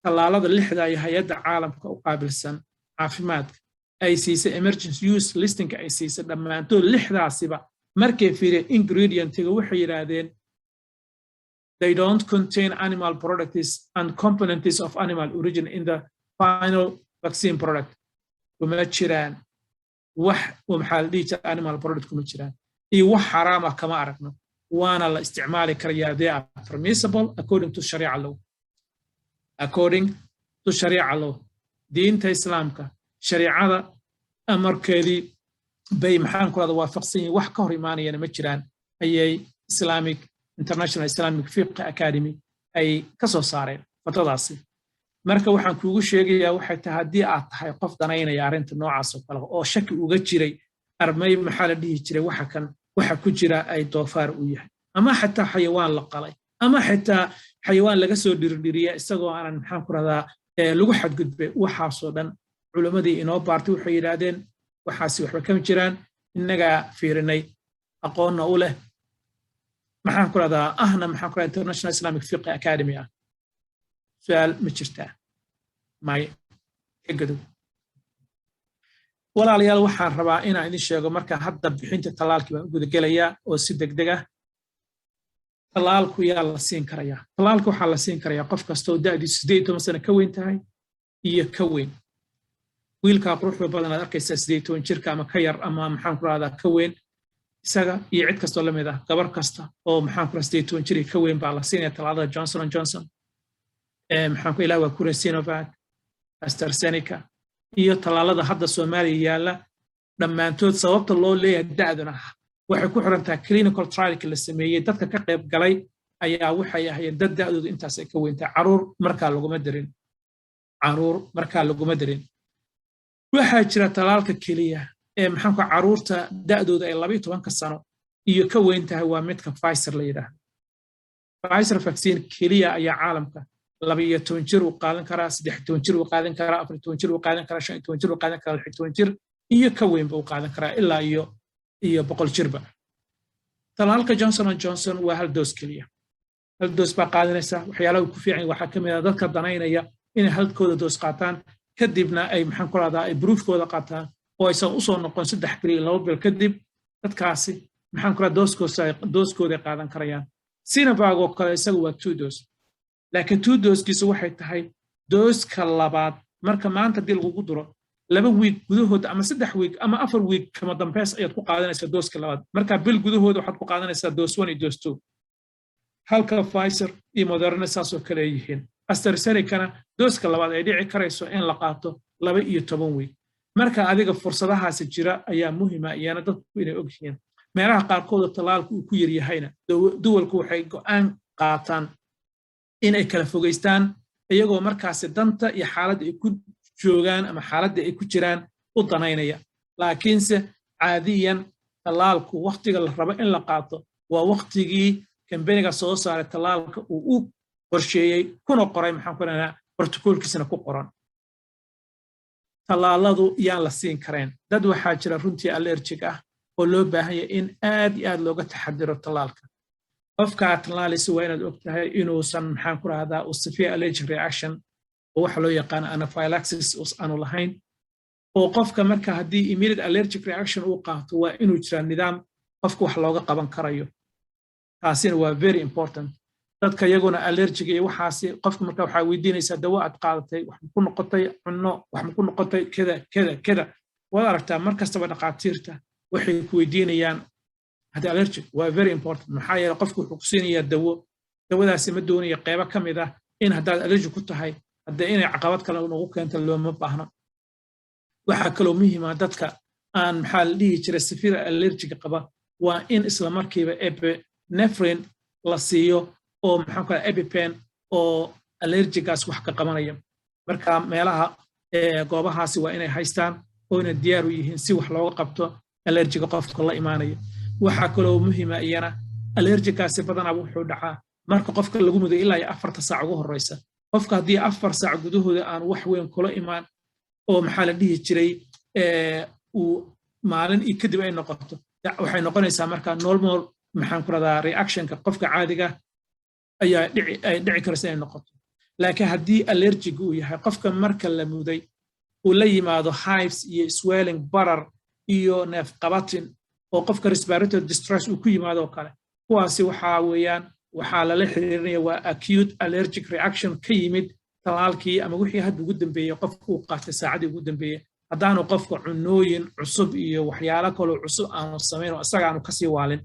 tallaalada lixda iyo hay-adda caalamka u qaabilsan caafimaadka ay siisay emergency use listingka ay siisay, dhammaantood lixdaasiba markay fiiriyeen ingredientiga, waxay yidhaahdeen they don't contain animal products and components of animal origin in the final vaccine product. Kuma jiraan wax, maxaa la dhihi jira, animal product kuma jiraan iyo wax xaraam ah kama aragno, waana la isticmaali karayaa. They are permissible according to Sharia law, according to Sharia law. Diinta Islaamka shariicada amarkeedii bay, maxaan ku rahda, waafaqsan yihiin, wax ka hor imaanayana ma jiraan, ayay Islamic International Islamic Fiqh Academy ay ka soo saareen fatwadaasi. Marka waxaan kuugu sheegayaa waxay tahay, haddii aad tahay qof danaynaya arrinta noocaas oo kale oo shaki uga jiray armay, maxaa la dhihi jiray, waxa kan waxa ku jira ay doofaar u yahay ama xataa xayawaan la qalay ama xitaa xayawaan laga soo dhirdhiriya isagoo aanan, maxaan ku rahdaa, lagu xadgudbay, waxaasoo dhan culimmadii inoo baartay waxay yidhaahdeen waxaasi waxba kama jiraan. Innagaa fiirinay, aqoonna u leh, maxaan ku rahdaa, ahna, maxaan ku rahdaa, International Islamic Fiqh Academy ah. Su-aal ma jirtaa? Maya, ka gadow. Walaalayaal, waxaan rabaa inaan idin sheego marka hadda bixinta tallaalkii baan u gudagelayaa oo si degdeg ah. Tallaalku yaa la siin karayaa? Tallaalka waxaa la siin karayaa qof kasta oo da'diisu 18 sano ka weyn tahay iyo ka weyn. Wiilkaa quruxda badan aad arkaysaa, 18 jirka ama ka yar ama, maxaan ku rahdaa, ka weyn, isaga iyo cid kastoo la mid ah, gabar kasta oo, maxaan ku rahdaa, 18 jir iyo ka weyn baa la siinaya tallaalada Johnson and Johnson, maxaan ku ilaah waa kure, Sinovac, AstraZeneca iyo tallaalada hadda Soomaaliya yaalla dhammaantood. Sababta loo leeyahay da'duna waxay ku xiran tahay clinical trialka la sameeyey. Dadka ka qayb galay ayaa waxay ahaayeen dad da'doodu intaas ay ka weyntahay. Caruur markaa laguma darin, caruur markaa laguma darin. Waxaa jira tallaalka keliya ee, maxaanku, caruurta da'dooda ay 12-ka sano iyo ka weyn tahay, waa midka Pfizer la yidhaahdo. Pfizer vaccine keliya ayaa caalamka 12 jir uu qaadan karaa, 13 jir uu qaadan karaa, 14 jir uu qaadan karaa, 15 jir uu qaadan karaa, 16 jir iyo ka weynba uu qaadan karaa, ilaa iyo 100 jirba. Talaalka Johnson and Johnson waa hal dose keliya, hal dose baa qaadanaysa. Waxyaalaha uu ku fiican waxaa ka mid ah dadka danaynaya inay halkooda dose qaataan, kadibna ay, maxaan ku rahdaa, ay proofkooda qaataan oo aysan usoo noqon 3 bil iyo 2 bil kadib. Dadkaasi, maxaan ku rahdaa, dosekooday qaadan karayaan. Sinovac oo kale isaga waa two dose, laakiin two dosekiisu waxay tahay doseka labaad marka maanta haddii lagugu duro, 2 week gudahood ama 3 week ama 4 week kama dambeys ayaad ku qaadanaysaa doseka labaad. Marka bil gudahooda waxaad ku qaadanaysaa dose one iyo dose two, halka Pfizer iyo Moderna saasoo kale ay yihiin. AstraZenecana doseka labaad ay dhici karayso in la qaato 12 week. Marka adiga fursadahaasi jira ayaa muhima iyana dadku inay og yihiin. Meelaha qaarkooda tallaalku uu ku yaryahayna, duwalku waxay go'aan qaataan inay kala fogaystaan, iyagoo markaasi danta iyo xaaladda ay ku joogaan ama xaaladda ay ku jiraan u danaynaya. Laakiinse caadiyan tallaalku wakhtiga la rabo in la qaato waa wakhtigii kambeniga soo saaray tallaalka uu u qorsheeyey kuna qoray, maxaan ku dhahnaa, protocolkiisana ku qoran. Tallaaladu yaan la siin kareen? Dad waxaa jira runtii allergic ah oo loo baahan yahay in aad iyo aad looga taxadiro tallaalka. Qofkaa tallaalaysa waa inaad og tahay inuusan, maxaan ku rahdaa, uu severe allergic reaction oo waxa loo yaqaano anaphylaxis aanu lahayn. Oo qofka marka haddii immediate allergic reaction uu qaato, waa inuu jiraa nidaam qofka wax looga qaban karayo. Taasina waa very important. Dadka iyaguna allergiga iyo waxaasi, qofka marka waxaa weydiinaysaa: dawo aad qaadatay wax ma ku noqotay? Cunno wax ma ku noqotay? Keda keda keda. Waad aragtaa, mar kastaba dhaqaatiirta waxay ku weydiinayaan haddii allergic. Waa very important, maxaa yeele qofku wuxuu ku siinayaa dawo, dawadaasi ma doonayo qeybo ka mid ah in haddaad allergic ku tahay haddee inay caqabad kale nagu keento looma baahno. Waxaa kaloo muhiima dadka aan, maxaa la dhihi jiray, severe allergiga qaba, waa in isla markiiba epinephrine la siiyo oo, maxaan ku EpiPen oo allergigaas wax ka qabanaya. Marka meelaha goobahaasi waa inay haystaan oo inay diyaar u yihiin si wax looga qabto allergiga qofka la imaanaya. Waxaa kaloo muhiima iyana, allergigaasi badanaa wuxuu dhacaa marka qofka lagu mudo ilaa iyo 4-ta saac ugu horreysa. Qofka haddii 4 saac gudahooda aan wax weyn kula imaan oo, maxaa la dhihi jiray, uu maalin iyo kadib ay noqoto, waxay noqonaysaa marka normal, maxaan ku rahdaa, reactionka qofka caadiga ayaa ay dhici karaysa inay noqoto. Laakiin haddii allergic uu yahay qofka marka la muday, uu la yimaado hives iyo swelling, barar iyo neef qabatin, oo qofka respiratory distress uu ku yimaado oo kale, kuwaasi waxaa weeyaan waxaa lala xiriirinaya waa acute allergic reaction ka yimid talaalkii ama wixii hadda ugu dambeeyey qofka uu qaatay saacaddii ugu dambeeyey, haddaanu qofka cunooyin cusub iyo waxyaalo kaloo cusub aanu samayn oo isaga aanu kasii waalin.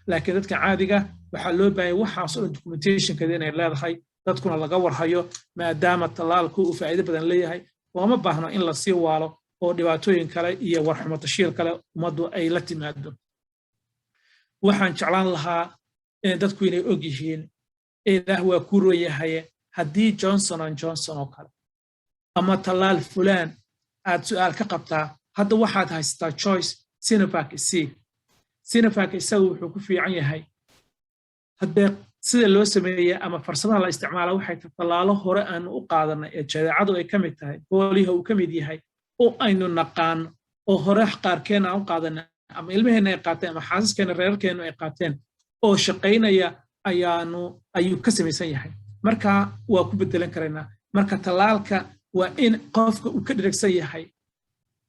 Laakiin dadka caadiga waxaa loo baahanya waxaas oo dhan documentationkeeda inay leedahay, dadkuna laga warhayo, maadaama tallaalku uu faa'iido badan leeyahay. Looma baahno in lasii waalo oo dhibaatooyin kale iyo warxumo tashiil kale ummaddu ay la timaado. Waxaan jeclaan lahaa dadku inay og yihiin, Ilaah waa ku royahaye, haddii Johnson and Johnson oo kale ama tallaal fulaan aad su'aal ka qabtaa, hadda waxaad haysataa choice. Sinovac c Sinovac isagu wuxuu ku fiican yahay haddee sida loo sameeyey ama farsamaha la isticmaala waxay tahay tallaalo hore aanu u qaadanay ee jadeecadu ay ka mid tahay, booliha uu ka mid yahay, oo aynu naqaano oo hore qaarkeen aan u qaadanay ama ilmaheenna ay qaateen ama xaasaskeena, reerarkeennu ay qaateen oo shaqaynaya ayuu ka samaysan yahay. Marka waa ku bedelan karaynaa. Marka tallaalka waa in qofka uu ka dheregsan yahay: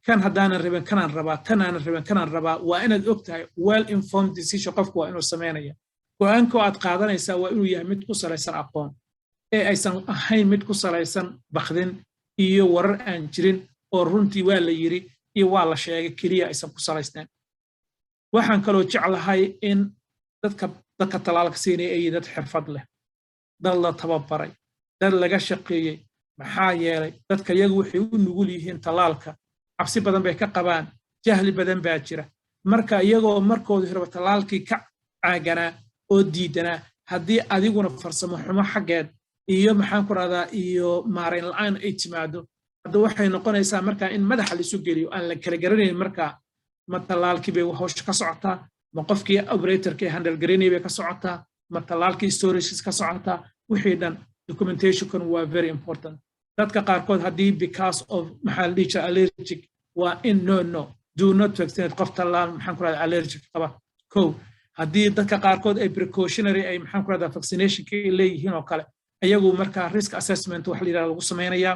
kan haddaanan rabin, kanaan rabaa, kanaanan rabin, kanaan rabaa. Waa inaad og tahay. Well informed decision qofku waa inuu samaynaya. Go'aanka aad qaadanaysaa waa inuu yahay mid ku salaysan aqoon ee aysan ahayn mid ku salaysan bakdin iyo warar aan jirin. Oo runtii waa la yiri iyo waa la sheegay keliya aysan ku salaysnayn. Waxaan kaloo jeclahay in dadka tallaalka siinaya ay dad xirfad leh, dad la tababaray, dad laga shaqeeyey. Maxaa yeelay, dadka iyagu waxay u nugul yihiin tallaalka, cabsi badan bay ka qabaan, jahli badan baa jira. Marka iyagoo markooda horeba tallaalkii ka caaganaa oo diidanaa, haddii adiguna farsamo xumo xaggeed iyo, maxaan ku rahdaa, iyo maarayn la'aan ay timaado, hadda waxay noqonaysaa markaa in madaxa laisu geliyo, aan la kala garanayn markaa ma tallaalkii bay hawsha ka socotaa, ma qofkii operatorkii handle garaynaya bay ka socotaa, ma tallaalkii storages ka socotaa. Wixii dhan documentationkan waa very important. Dadka qaarkood haddii because of, maxaa la dhihi jira, allergic, waa in no, do not vaccinate qof tallaal, maxaan ku rahdaa, allergic qaba. Kow, haddii dadka qaarkood ay precautionary ay, maxaan ku rahdaa, vaccinationka leeyihiin oo kale, iyagu markaa risk assessment wax la yidhahda lagu samaynayaa.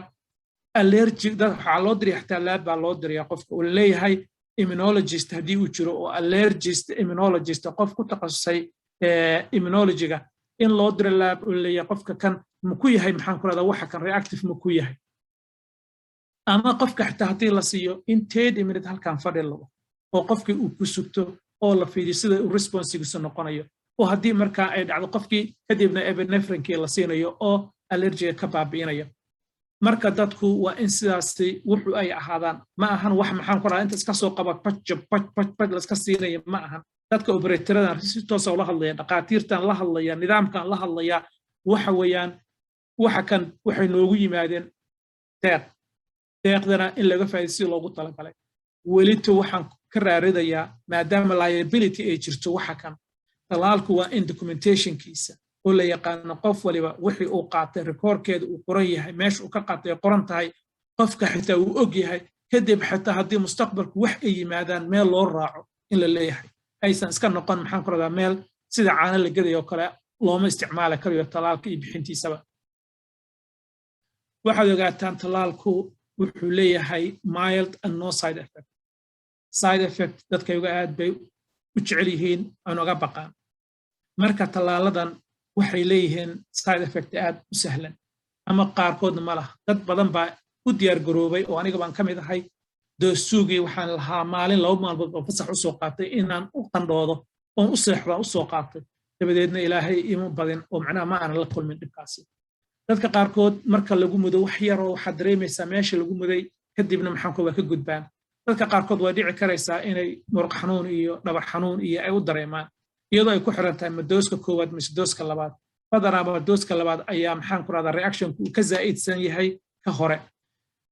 Allergic dad waxaa loo diraya, xataa lab baa loo diraya qofka uu leeyahay. Immunologist haddii uu jiro oo allergist immunologist, qof ku takhasusay immunologyga, in loo diro lab uu leeyahay qofka kan ma ku yahay, maxaan ku rahdaa, waxa kan reactive ma ku yahay. Ama qofka xitaa haddii la siiyo, in 30 minute halkan fadhi lago oo qofkii uu ku sugto oo la fiidiyo sida uu responsigiisu noqonayo, oo haddii markaa ay dhacdo qofkii kadibna epinephrinkii la siinayo oo allergiga ka baabi'inaya. Marka dadku waa in sidaasi wuxu ay ahaadaan. Ma ahan wax, maxaan ku rahaa, inta iska soo qaba, paj paj paj paj la iska siinaya ma ahan. Dadka operatораdan si toosa ula hadlaya, dhaqaatiirtan la hadlaya, nidaamkan la hadlaya, waxa weeyaan waxa kan waxay noogu yimaadeen deeq. Deeqdana in laga faa'iido si loogu talagalay. Welito waxaan ka raaridayaa, maadaama liability ay jirto, waxa kan talaalku waa in documentationkiisa oo la yaqaano, qof waliba wixii uu qaatay rikoorkeeda uu qoran yahay, meesha uu ka qaatay ay qoran tahay, qofka xitaa uu og yahay. Kadib xitaa haddii mustaqbalku wax ay yimaadaan, meel loo raaco in la leeyahay, aysan iska noqon, maxaan ku radaa, meel sida caano la gadayo kale looma isticmaali karayo talaalka iyo bixintiisaba. Waxaad ogaataan, talaalku wuxuu leeyahay mild and no side effect. Side effect dadka uga aad bay u jecel yihiin aan uga baqaan. Marka tallaaladan waxay leeyihiin side effect aad u sahlan ama qaarkoodna ma laha. Dad badan baa u diyaar garoobay oo aniga baan ka mid ahay. Doosuugii waxaan lahaa maalin, 2 maalmood oo fasax u soo qaatay inaan u qandhoodo oon u seexdaan u soo qaatay. Dabadeedna Ilaahay ima badin oo macnaha ma aanan la kulmin dhibkaasi. Dadka qaarkood marka lagu mudo wax yaroo waxaad dareemaysaa meesha lagu muday, kadibna maxaanku waa ka gudbaan. Dadka qaarkood waa dhici karaysaa inay muruq xanuun iyo dhabar xanuun iyo ay u dareemaan, iyadoo ay ku xiran tahay ma doseka koowaad mise doseka labaad. Badanaaba doseka labaad ayaa, maxaan ku rahdaa, reactionku uu ka zaa'idsan yahay ka hore.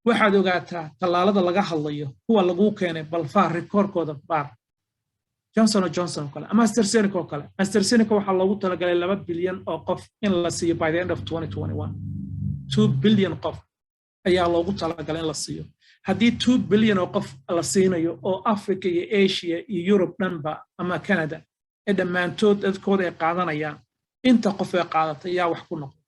Waxaad ogaataa, tallaalada laga hadlayo kuwa laguu keenay, balfaar rikoorkooda baar. Johnson Johnson oo kale ama AstraZeneca oo kale. AstraZeneca waxaa loogu talagalay 2 bilyan oo qof in la siiyo by the end of 2021. 2 billion qof ayaa loogu talagalay in la siiyo. Haddii 2 bilyan oo qof la siinayo oo Africa iyo Asia iyo Yurub dhanba ama Canada ee dhammaantood dadkooda ay qaadanayaan, inta qof ee qaadatay yaa wax ku noqdo?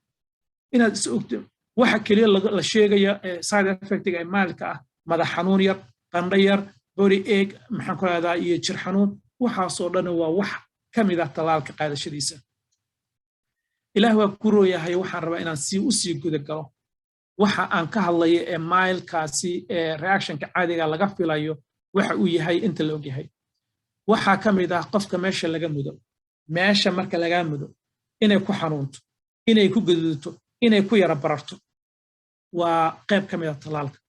Inaad is ogto, waxa keliya la sheegaya ee side effectiga ee mildka ah, madax xanuun yar, qandho yar, body ache, maxaan ku rahdaa, iyo jir xanuun, waxaasoo dhan waa wax ka mid ah tallaalka qaadashadiisa. Ilaah waa ku rooyahay. Waxaan rabaa inaan sii u sii guda galo waxa aan ka hadlayo ee mildkaasi ee reactionka caadiga laga filayo waxa uu yahay inta la ogyahay. Waxaa ka mid ah qofka meesha laga mudo, meesha marka lagaa mudo, inay ku xanuunto, inay ku gaduuto, inay ku yara bararto, waa qayb ka mid a tallaalka.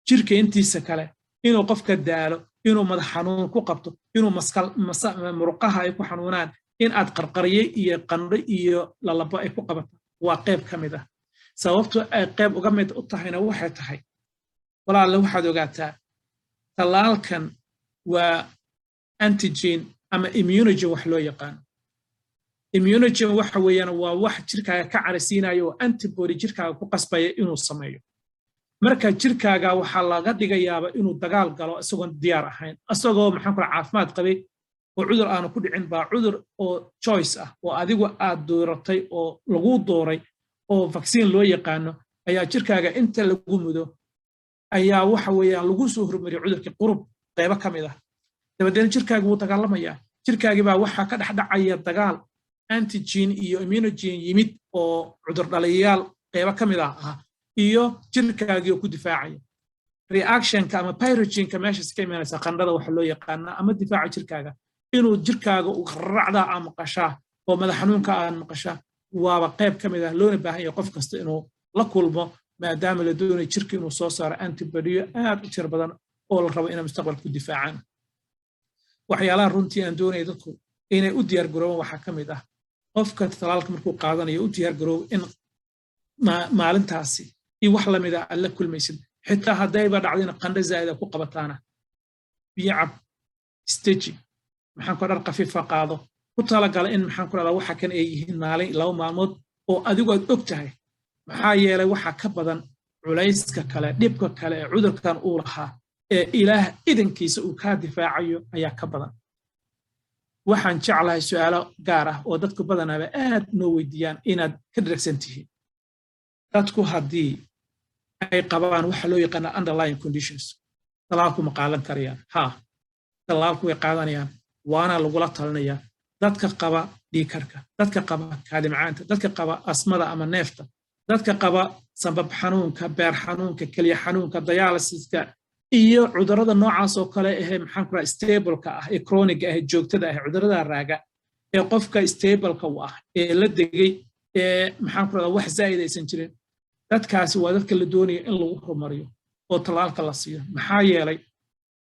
Jirka intiisa kale, inuu qofka daalo, inuu madax xanuun ku qabto, inuu muruqaha ay ku xanuunaan, in aad qarqarye iyo qandho iyo lalabo ay ku qabato, waa qayb ka mid ah. Sababto ay qayb uga mid u tahayna waxay tahay, walaalle, waxaad ogaataa tallaalkan waa antigen ama immunogen wax loo yaqaano. Immunogen waxa weeyaan waa wax jirkaaga ka carisiinaya oo antibody jirkaaga ku qasbaya inuu sameeyo. Marka jirkaaga waxaa laga dhigayaaba inuu dagaal galo isagoon diyaar ahayn, isagoo, maxaan kula, caafimaad qabay oo cudur aanu ku dhicin baa cudur oo choice ah oo adigu aad dooratay oo laguu dooray oo vaccine loo yaqaano ayaa jirkaaga inta lagu mudo ayaa waxa weeyaan lagu soo hormariyay cudurkii qurub qaybo ka mid ah. Dabadeedna jirkaagi wuu dagaalamayaa. Jirkaagii baa waxaa ka dhex dhacaya dagaal antigen iyo immunogen yimid oo cudur dhaliyayaal qaybo ka mid ah. Iyo jirkaagii oo ku difaacaya reactionka ama pyrogenka meeshaas ka imanaysa, qandhada waxa loo yaqaanaa ama difaaca jirkaaga, inuu jirkaaga uu racdaa aa maqashaa oo madax xanuunka aad maqashaa, waaba qayb ka mid ah loona baahan yahay qof kasta inuu la kulmo, maadaama la doonayo jirka inuu soo saaro antibodyo aad u tiro badan oo la rabo inay mustaqbalka ku difaacaan. Waxyaalaha runtii aan doonaya dadku inay u diyaar garoobaan waxaa ka mid ah, qofka talaalka markuu qaadanayo u diyaar garoobo in maalintaasi iyo wax lamida aad la kulmaysid. Xitaa haddayba dhacdina qandho zaa'ida ku qabataana, biyo cab, steji, maxaan ku dhar khafiifa qaado, ku talagala in, maxaan ku dhahdaa, waxa kan ay yihiin maalin, 2 maalmood oo adigu aad og tahay. Maxaa yeelay, waxa ka badan culayska kale, dhibka kale ee cudurkan uu lahaa ee Ilaah idankiisa uu kaa difaacayo ayaa ka badan. Waxaan jeclahay su'aalo gaar ah oo dadku badanaaba aad noo weydiiyaan inaad ka dheragsan tihiin. Dadku haddii ay qabaan waxa loo yaqaana underlying conditions, talaalku ma qaadan karayaan? Ha, talaalku way qaadanayaan, waana lagula talinayaa. Dadka qaba dhiigkarka, dadka qaba kaadimacaanta, dadka qaba asmada ama neefta, dadka qaba sambab xanuunka, beer xanuunka, kelya xanuunka, dialysiska iyo cudurrada noocaas oo kale ahee, maxaan ku raha, stableka ah ee chronicga ah ee joogtada ah, cudurrada raaga ee qofka stableka u ah ee la degay ee, maxaan ku rahdaa, wax zaa'id aysan jirin, dadkaasi waa dadka la doonaya in lagu horumariyo oo tallaalka la siiyo. Maxaa yeelay,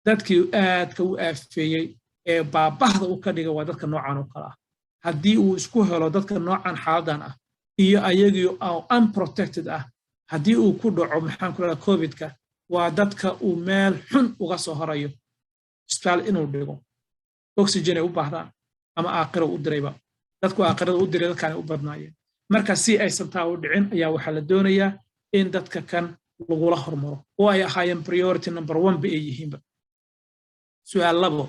dadkii aadka u aafeeyey ee baabahda u ka dhigay waa dadka noocan oo kale ah. Haddii uu isku helo dadka noocan xaaladan ah iyo ayagii oo unprotected ah, haddii uu ku dhaco, maxaan ku rahdaa, Covidka, waa dadka uu meel xun uga soo horayo, isbitaal inuu dhigo, oxygen ay u baahdaan ama aakhira u dirayba. Dadku aakhirada u diray dadkaanay u badnaayeen. Marka si aysan taa u dhicin ayaa waxaa la doonayaa in dadka kan lagula hormaro oo ay ahaayeen priority number one ba ay yihiinba. Su'aal labo,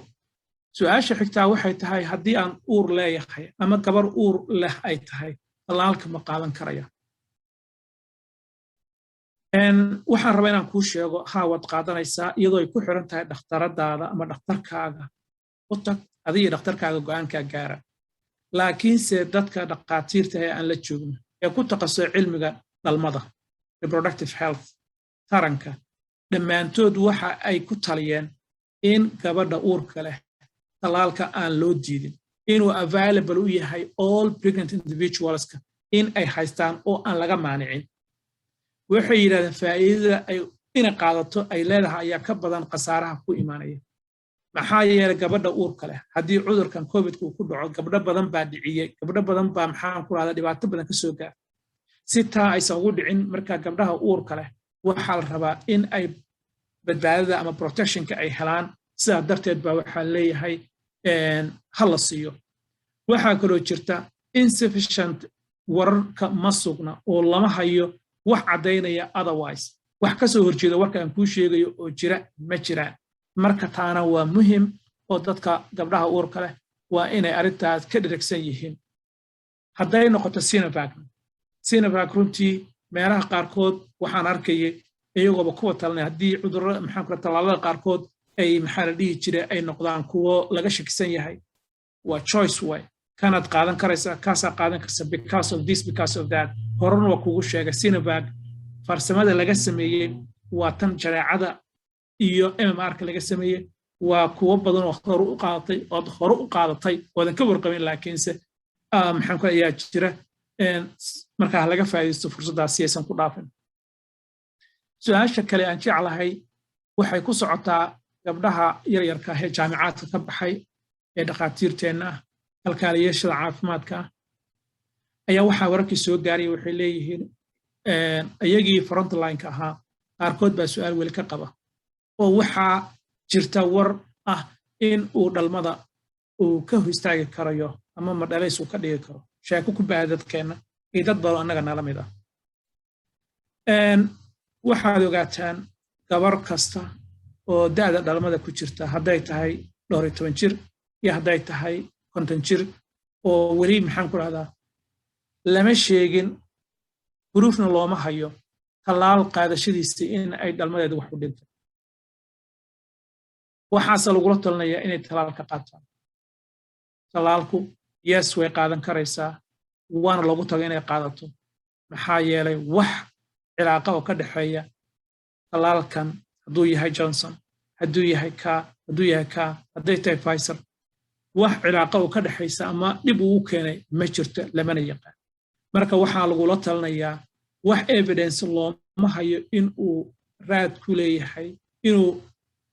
su-aasha xigtaa waxay tahay, haddii aan uur leeyahay ama gabar uur leh ay tahay, tallaalka ma qaadan karaya? Waxaan rabaa inaan kuu sheego, haa, waad qaadanaysaa, iyadoo ay ku xiran tahay dhakhtaradaada ama dhakhtarkaaga. U tag, adiga dhakhtarkaaga go'aankaa gaara. Laakiinse dadka dhakhaatiirta ee aan la joogno ee ku takhasusay cilmiga dhalmada, reproductive health, taranka, dhammaantood waxa ay ku taliyeen in gabadha uurka leh tallaalka aan loo diidin, inuu available u yahay all pregnant individualska in ay haystaan oo aan laga maanicin. Waxay yidhahdeen faa'iidada ay inay qaadato ay leedahay ayaa ka badan khasaaraha ku imaanaya. Maxaa yeelay, gabadha uurka leh haddii cudurkan Covidka uu ku dhaco, gabdho badan baa dhiciyey, gabdho badan baa, maxaan ku rahda, dhibaato badan ka soo gaar. Si taa aysan ugu dhicin, marka gabdhaha uurka leh waxaa la rabaa in ay badbaadada ama protectionka ay helaan. Sidaa darteed baa waxaa leeyahay ha la siiyo. Waxaa kaloo jirta insufficient wararka, ma sugna oo lama hayo wax caddaynaya otherwise, wax ka soo horjeeda warka aan kuu sheegayo oo jira ma jiraan. Marka taana waa muhim oo dadka gabdhaha uurka leh waa inay arrintaas ka dheragsan yihiin. Hadday noqoto Sinovac, Sinovac runtii meelaha qaarkood waxaan arkayay iyagooba kuwa talinaya haddii cudurrada, maxaan kula, tallaalada qaarkood ay, maxaa la dhihi jiray, ay noqdaan kuwo laga shakisan yahay, waa choice way, kanaad qaadan karaysaa, kaasaa qaadan karsa, because of this, because of that. Horena waa kugu sheegay, Sinovac farsamada laga sameeyey waa tan jadeecada iyo MMR-ka laga sameeyey. Waa kuwo badan oo hore u qaadatay, ood hore u qaadatay oodan ka warqabin, laakiinse maxaan ku ayaa jira. Markaa laga faa'iidaysto fursaddaas si aysan ku dhaafin. Su-aasha kale aan jeclahay waxay ku socotaa gabdhaha yaryarka ah ee jaamicaadka ka baxay ee dhakhaatiirteenna ah, kalkaaliyeeshada caafimaadka ah, ayaa waxaa wararkii soo gaaraya waxay leeyihiin iyagii frontlineka ahaa qaarkood baa su'aal weli ka qaba, oo waxaa jirta war ah in uu dhalmada uu ka hor istaagi karayo ama madhalays uu ka dhigi karo. Sheeko ku baahda dadkeenna iyo dad badan annaga nala mid ah. Waxaad ogaataan, gabar kasta oo da'da dhalmada ku jirta, hadday tahay dhowr iyo toban jir iyo hadday tahay 50 jir oo weli, maxaan ku rahdaa, lama sheegin, proofna looma hayo tallaal qaadashadiisa in ay dhalmadeeda wax u dhintay. Waxaase lagula talinayaa inay tallaal ka qaataan. Tallaalku, yes, way qaadan karaysaa, waana loogu tago inay qaadato. Maxaa yeelay, wax Cilaaqa oo ka dhexeeya tallaalkan, hadduu yahay Johnson, hadduu yahay ka, hadduu yahay ka, hadday tahay Pfizer, wax cilaaqa oo ka dhexaysa ama dhib uu keenay ma jirto, lamana yaqaan. Marka waxaa lagula talinayaa, wax evidence looma hayo in uu raad ku leeyahay inuu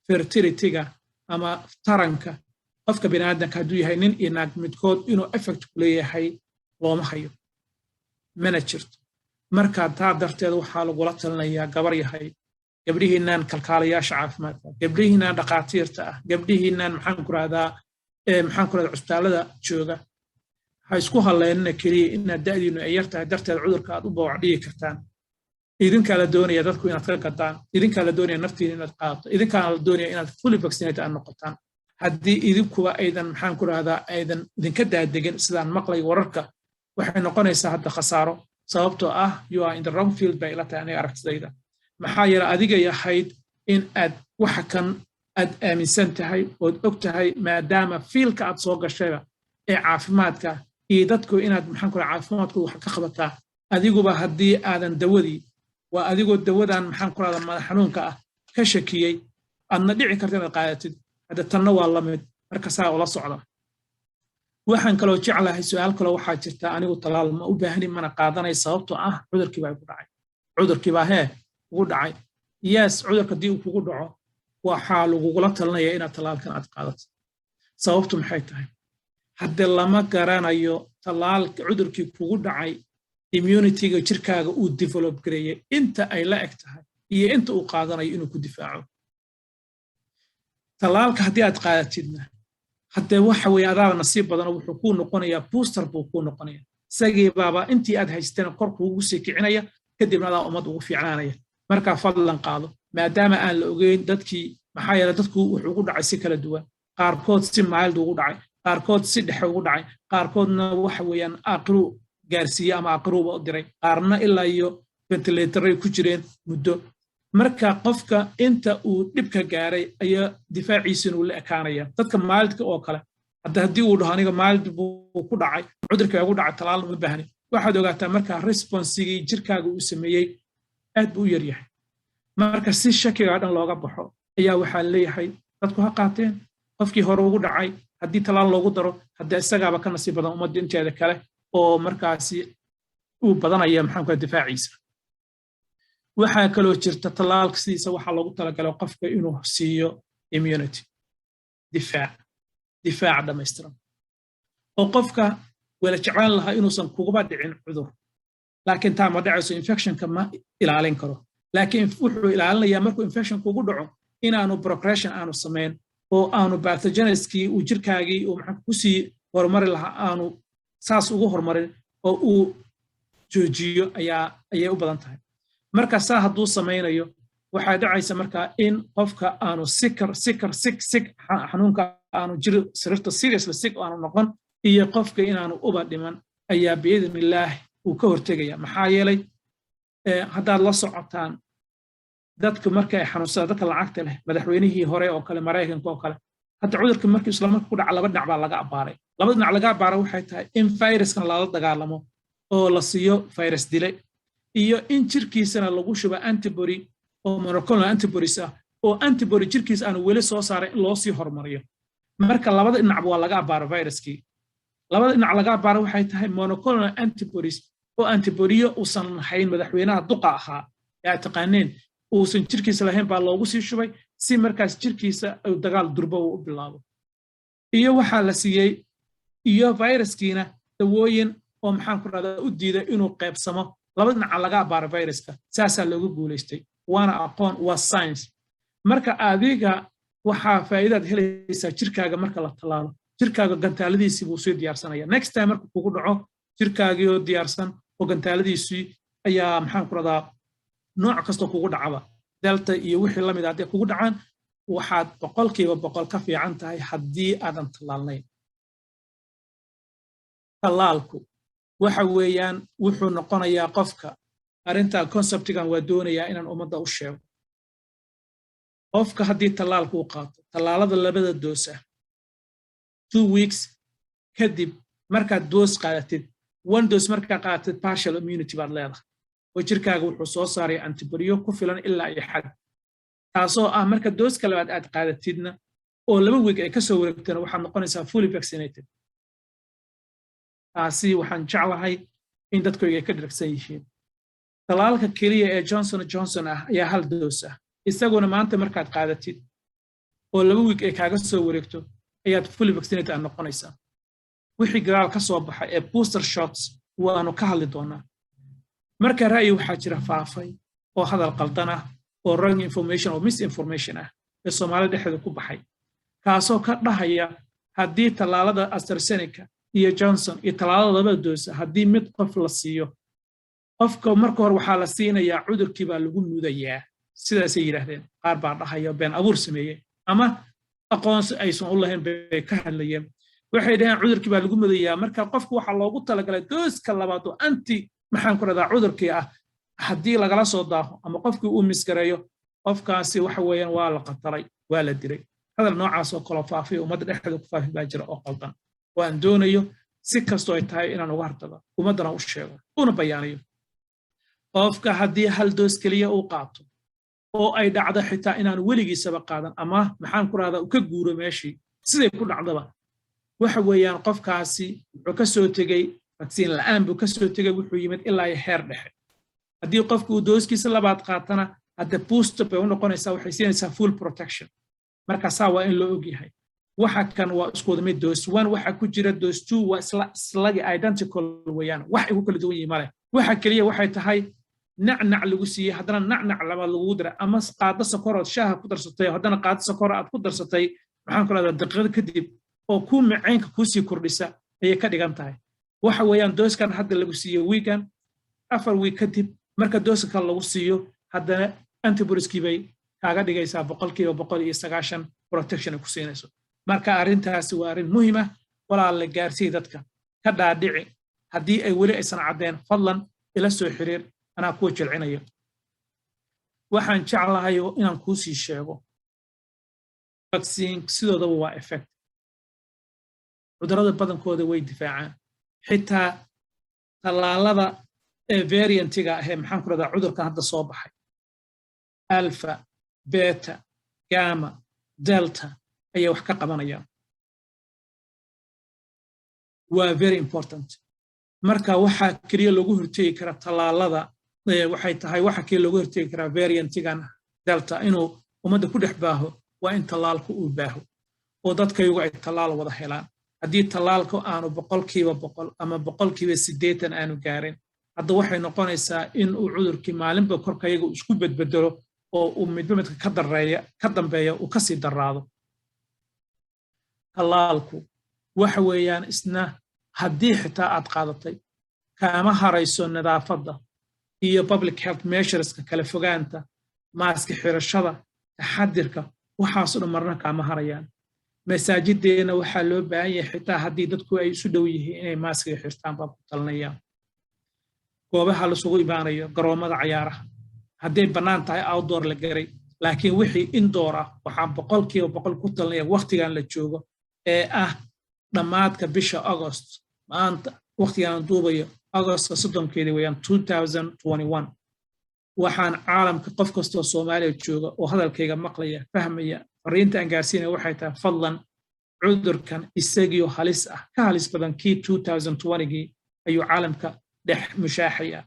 fertility-ga ama taranka qofka biniaadanka, hadduu yahay nin iyo naag midkood, inuu effect ku leeyahay looma hayo, mana jirto. Marka taa darteed waxaa lagula talinayaa, gabar yahay, gabdhihiinnan kalkaalayaasha caafimaadka, gabdhihiinnan dhakhaatiirta ah, gabdhihiinnan maxaan ku rahdaa cusbitaallada jooga, ha isku halleenina keliya inaad da'diinu ay yar tahay darteed cudurka aad u booc dhigi kartaan. Idinkaa la doonaya dadku inaad ka gadaan, idinkaa la doonaya naftiina inaad qaadato, idinkaana la doonaya inaad fully vaccinated aad noqotaan. Haddii idinkuba aydan, maxaan ku rahdaa, aydan idinka daadegin sidaan maqlay wararka, waxay noqonaysaa hadda khasaaro, sababtoo ah you are in the wrong field bay ila tahay aniga aragtidayda. Maxaa yeele, adigay ahayd in aad waxa kan aad aaminsan tahay ood og tahay, maadaama field-ka aad soo gashayba ee caafimaadka iyo dadku inaad, maxaan ku raha, caafimaadkooda wax ka qabataa. Adiguba haddii aadan dawadii, waa adigoo dawadan, maxaan ku rahdaa, madax xanuunka ah ka shakiyey, aadna dhici karta inaad qaadatid, hadda tanna waa la mid. Marka saa ula socda. Waxaan kaloo jeclahay, su'aal kaloo waxaa jirta: anigu talaal ma u baahni, mana qaadanay, sababtoo ah cudurkii baa igu dhacay, cudurkii baa hee ugu dhacay. Yes, cudurka haddii uu kugu dhaco, waxaa lagugula talinaya inaad talaalkan aad qaadato. Sababtu maxay tahay? Hadde lama garanayo talaalka cudurkii kugu dhacay immunity-ga jirkaaga uu develop gareeyey inta ay la eg tahay iyo inta uu qaadanayo inuu ku difaaco. Talaalka haddii aad qaadatidna, haddee waxa weeye adaaba nasiib badano, wuxuu kuu noqonayaa booster buu kuu noqonaya. Isagii baaba intii aad haystana kor kuugu sii kicinaya, kadibna adaa ummad ugu fiicnaanaya. Marka fadlan qaado, maadaama aan la ogeyn dadkii. Maxaa yeele, dadku wuxuu ugu dhacay si kala duwan: qaarkood si mild ugu dhacay, qaarkood si dhexe ugu dhacay, qaarkoodna waxa weeyaan aaqiru gaarsiiye ama aaqiruuba u diray, qaarna ilaa iyo ventilator-ay ku jireen muddo. Marka qofka inta uu dhibka gaaray ayaa difaaciisina uu la ekaanaya. Dadka mild-ka oo kale hadda, haddii uu dhaho aniga mild buu ku dhacay cudurka ugu dhacay, talaal uma baahni, waxaad ogaataa marka response-igii jirkaaga uu sameeyey aad buu u yaryahay. Marka si shakigaa dhan looga baxo ayaa waxaa leeyahay dadku ha qaateen. Qofkii hore ugu dhacay haddii talaal loogu daro, hadda isagaaba ka nasiib badan ummadda inteeda kale, oo markaasi uu badanaya, maxaan ku, difaaciisa. Waxaa kaloo jirta, tallaalka sidiisa waxaa loogu talagalay qofka inuu siiyo immunity, difaac dhammaystiran, oo qofka wala jeclaan lahaa inuusan kuguba dhicin cudur, laakiin taa ma dhacayso. Infection-ka ma ilaalin karo, laakiin wuxuu ilaalinayaa markuu infection kugu dhaco inaanu progression aanu samayn, oo aanu pathogenesis-kii uu jirkaagii uu maxaa kusii horumari lahaa aanu saas ugu horumarin, oo uu joojiyo ayaa ayay u badan tahay. Marka saa hadduu samaynayo, waxaa dhacaysa markaa in qofka aanu sikar sikar sig sig xanuunka aanu jir sariirta seriously sick aanu noqon, iyo qofka inaanu uba dhiman ayaa biidn illaah uu ka hortegaya. Maxaa yeelay, haddaad la socotaan, dadku marka ay xanuunsadaan, dadka lacagta leh, madaxweynihii hore oo kale, Maraykanka oo kale, hadda cudurka markii isla marka ku dhaca, laba dhinac baa laga abbaaray. Laba dhinac laga abbaaray waxay tahay in viruskan lala dagaalamo oo la siiyo virus dile, iyo in jirkiisana lagu shubo antibody oo monoclonal antibodies ah, oo antibody jirkiisa aanu weli soo saaray in loo sii horumariyo. Marka labada dhinacba waa laga abbaaro viruskii. Labada dhinac laga abbaaro waxay tahay monoclonal antibodies, oo antibody-yo uusan lahayn madaxweynaha duqa ahaa ee aad taqaaneen, uusan jirkiisa lahayn baa loogu sii shubay, si markaas jirkiisa uu dagaal durbo uu u bilaabo. Iyo waxaa la siiyey iyo viruskiina dawooyin oo, maxaan ku rahdaa, u diiday inuu qaybsamo. Laba dhinaca laga abbaaro viruska, saasaa loogu guulaystay. Waana aqoon, waa science. Marka adiga waxaa faa'iidaad helaysaa jirkaaga marka la tallaalo, jirkaaga gantaaladiisii buu sii diyaarsanaya. Next time marka kugu dhaco, jirkaagiioo diyaarsan oo gantaaladiisii ayaa, maxaan ku rahdaa, nooc kastoo kugu dhacaba, Delta iyo wixii lamid a hadday kugu dhacaan, waxaad 100% ka fiican tahay haddii aadan tallaalnayn. Tallaalku waxa weeyaan wuxuu noqonayaa qofka, arrinta concept-igan waa doonayaa inaan ummadda u sheego: qofka haddii tallaalku u qaato, tallaalada labada dose ah, 2 weeks kadib markaad dose qaadatid, one dose markaa qaadatid, partial immunity baad leedahay. Oo jirkaaga wuxuu soo saaraya antibody-yo ku filan ilaa iyo xad, taasoo ah marka dose-ka labaad aad qaadatidna oo 2 week ay ka soo wareegtana, waxaad noqonaysaa fully vaccinated. Taasi waxaan jeclahay in dadkayga ay ka dharagsan yihiin. Talaalka keliya ee Johnson Johnson ah ayaa hal dose ah. Isaguna maanta markaad qaadatid oo 2 week ay kaaga soo wareegto ayaad fully vaccinated aad noqonaysaa. Wixii gadaal ka soo baxa ee booster shots waanu ka hadli doonaa. Marka ra'yi waxaa jira faafay oo hadal qaldan ah oo wrong information oo misinformation ah ee Soomaalida dhexdeeda ku baxay, kaasoo ka dhahaya haddii tallaalada AstraZeneca iyo Johnson iyo tallaalada labada dose haddii mid qof la siiyo, qofka marka hore waxaa la siinayaa cudurkii baa lagu mudayaa. Sidaasay yidhaahdeen. Qaar baa dhahaya, been abuur sameeyey ama aqoonsi aysan u lahayn bay ka hadlayeen. Waxay dhaheen cudurkii baa lagu mudayaa, marka qofku waxaa loogu talagalay dose-ka labaad oo anti, maxaan ku rahdaa, cudurkii ah, haddii lagala soo daaho ama qofkii uu misgareeyo, qofkaasi waxa weeyaan waa la qatalay, waa la dilay. Hadal noocaas oo kaloo faafiya ummadda dhexdeeda ku faafi baa jira oo qaldan, oo aan doonayo si kastoo ay tahay inaan uga hortago, ummaddana u sheego una bayaaniyo. Qofka haddii hal dose keliya uu qaato oo ay dhacdo xitaa inaan weligiisaba qaadan ama, maxaan ku rahdaa, uu ka guuro meeshii, siday ku dhacdaba, waxa weeyaan qofkaasi wuxuu ka soo tegey vaccine la'aan buu ka soo tegey, wuxuu yimid ilaa iyo heer dhexe. Haddii qofku uu dose-kiisa labaad qaatana, hadda booster bay u noqonaysaa, waxay siinaysaa full protection. Marka saa waa in loo ogyahay. Waxa kan waa isku wada mid. Dose one waxa ku jira dose two waa isla islagi, identical weeyaan. Wax ay ku kala duwan yihiin male. Waxa keliya waxay tahay nacnac lagu siiyey, haddana nacnac labaad lagugu diray, ama qaado sokorood shaaha ku darsatay, haddana qaado sokor aad ku darsatay, maxaan ku rahdaa, daqiiqad kadib oo kuu macaynka kuusii kordhisa ayay ka dhigan tahay. Waxa weeyaan dose-kan hadda lagu siiyo wiigan, 4 week kadib marka dose-ka kale lagu siiyo, haddana antibodies-kii bay kaaga dhigaysaa 190% protection ay ku siinayso. Marka arrintaasi waa arrin muhiima. Walaal, la gaarsii dadka, ka dhaadhici. Haddii ay weli aysan caddeen, fadlan ila soo xiriir, anaa kuwa jilcinayo. Waxaan jeclahay inaan kuu sii sheego, vaccine sidoodaba waa effect. Cudurrada badankooda way difaacaan, xitaa tallaalada ee variant-iga ahee, maxaan ku rahdaa, cudurkan hadda soo baxay, alpha, beta, gamma, delta, ayay wax ka qabanayaan. Waa very important. Marka waxaa keliya loogu hortegi karaa tallaalada waxay tahay, waxa keliya loogu hortegi karaa variant-igan delta inuu ummadda ku dhex baaho waa in tallaalku uu baaho oo dadkaygu ay tallaal wada helaan. Haddii tallaalku aanu 100% ama 80% aanu gaarin hadda, waxay noqonaysaa in uu cudurkii maalinba korkayaga isku bedbedelo oo uu midba midka ka dareeya ka dambeeya uu kasii daraado. Tallaalku waxa weeyaan isna haddii xitaa aad qaadatay, kaama harayso nadaafadda iyo public health measures-ka, kala fogaanta, maaska xirashada, taxadirka, waxaasoo dhan marna kaama harayaan. Masaajideenna waxaa loo baahan yahay, xitaa haddii dadku ay isu dhow yihiin, inay maaskiga xirtaan baan ku talinaya. Goobaha lasugu imaanayo, garoommada cayaaraha, hadday bannaan tahay, outdoor la garay, laakiin wixii indoor ah waxaan 100% ku talinaya wakhtigan la joogo ee ah dhammaadka bisha August, maanta wakhtigan aan duubayo, Agosta 30-keedii weeyaan, 2021. Waxaan caalamka qof kastoo Soomaaliya jooga oo hadalkayga maqlaya, fahmaya fariinta aan gaarsiinaya, waxay tahay: fadlan, cudurkan isagiyo halis ah, ka halis badan kii 2020-gii, ayuu caalamka dhex mushaaxaya.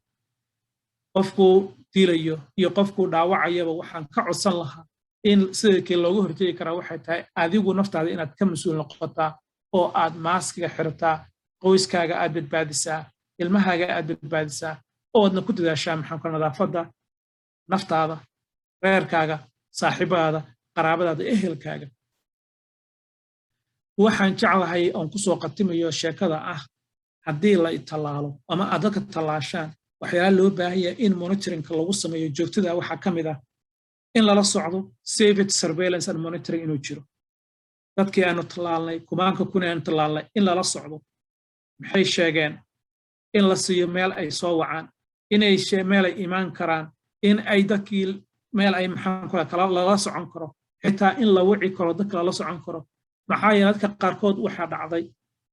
Qofkuu dilayo iyo qofkuu dhaawacayaba waxaan ka codsan lahaa in sidakii looga hortegi karaa waxay tahay adigu naftaada inaad ka mas-uul noqotaa oo aad maaskiga xirataa, qoyskaaga aad badbaadisaa, ilmahaaga aad badbaadisaa, oodna ku dadaashaa, maxaan kula, nadaafadda naftaada, reerkaaga, saaxiibadaada, qaraabadaada, ehelkaaga. Waxaan jeclahay oon ku soo qatimayo sheekada ah, haddii la tallaalo ama aad dadka tallaashaan, waxyaala loo baahan yahay in monitoring-ka lagu sameeyo joogtada waxaa ka mid ah in lala socdo safety surveillance and monitoring inuu jiro. Dadkii aanu tallaalnay, kumaanka kun aanu tallaalnay, in lala socdo maxay sheegeen, in la siiyo meel ay soo wacaan, inay meel ay imaan karaan, in ay dadkii meel ay, maxaan kula, kala lala socon karo, xitaa in la wici karo, dadka lala socon karo. Maxaa yeele dadka qaarkood waxaa dhacday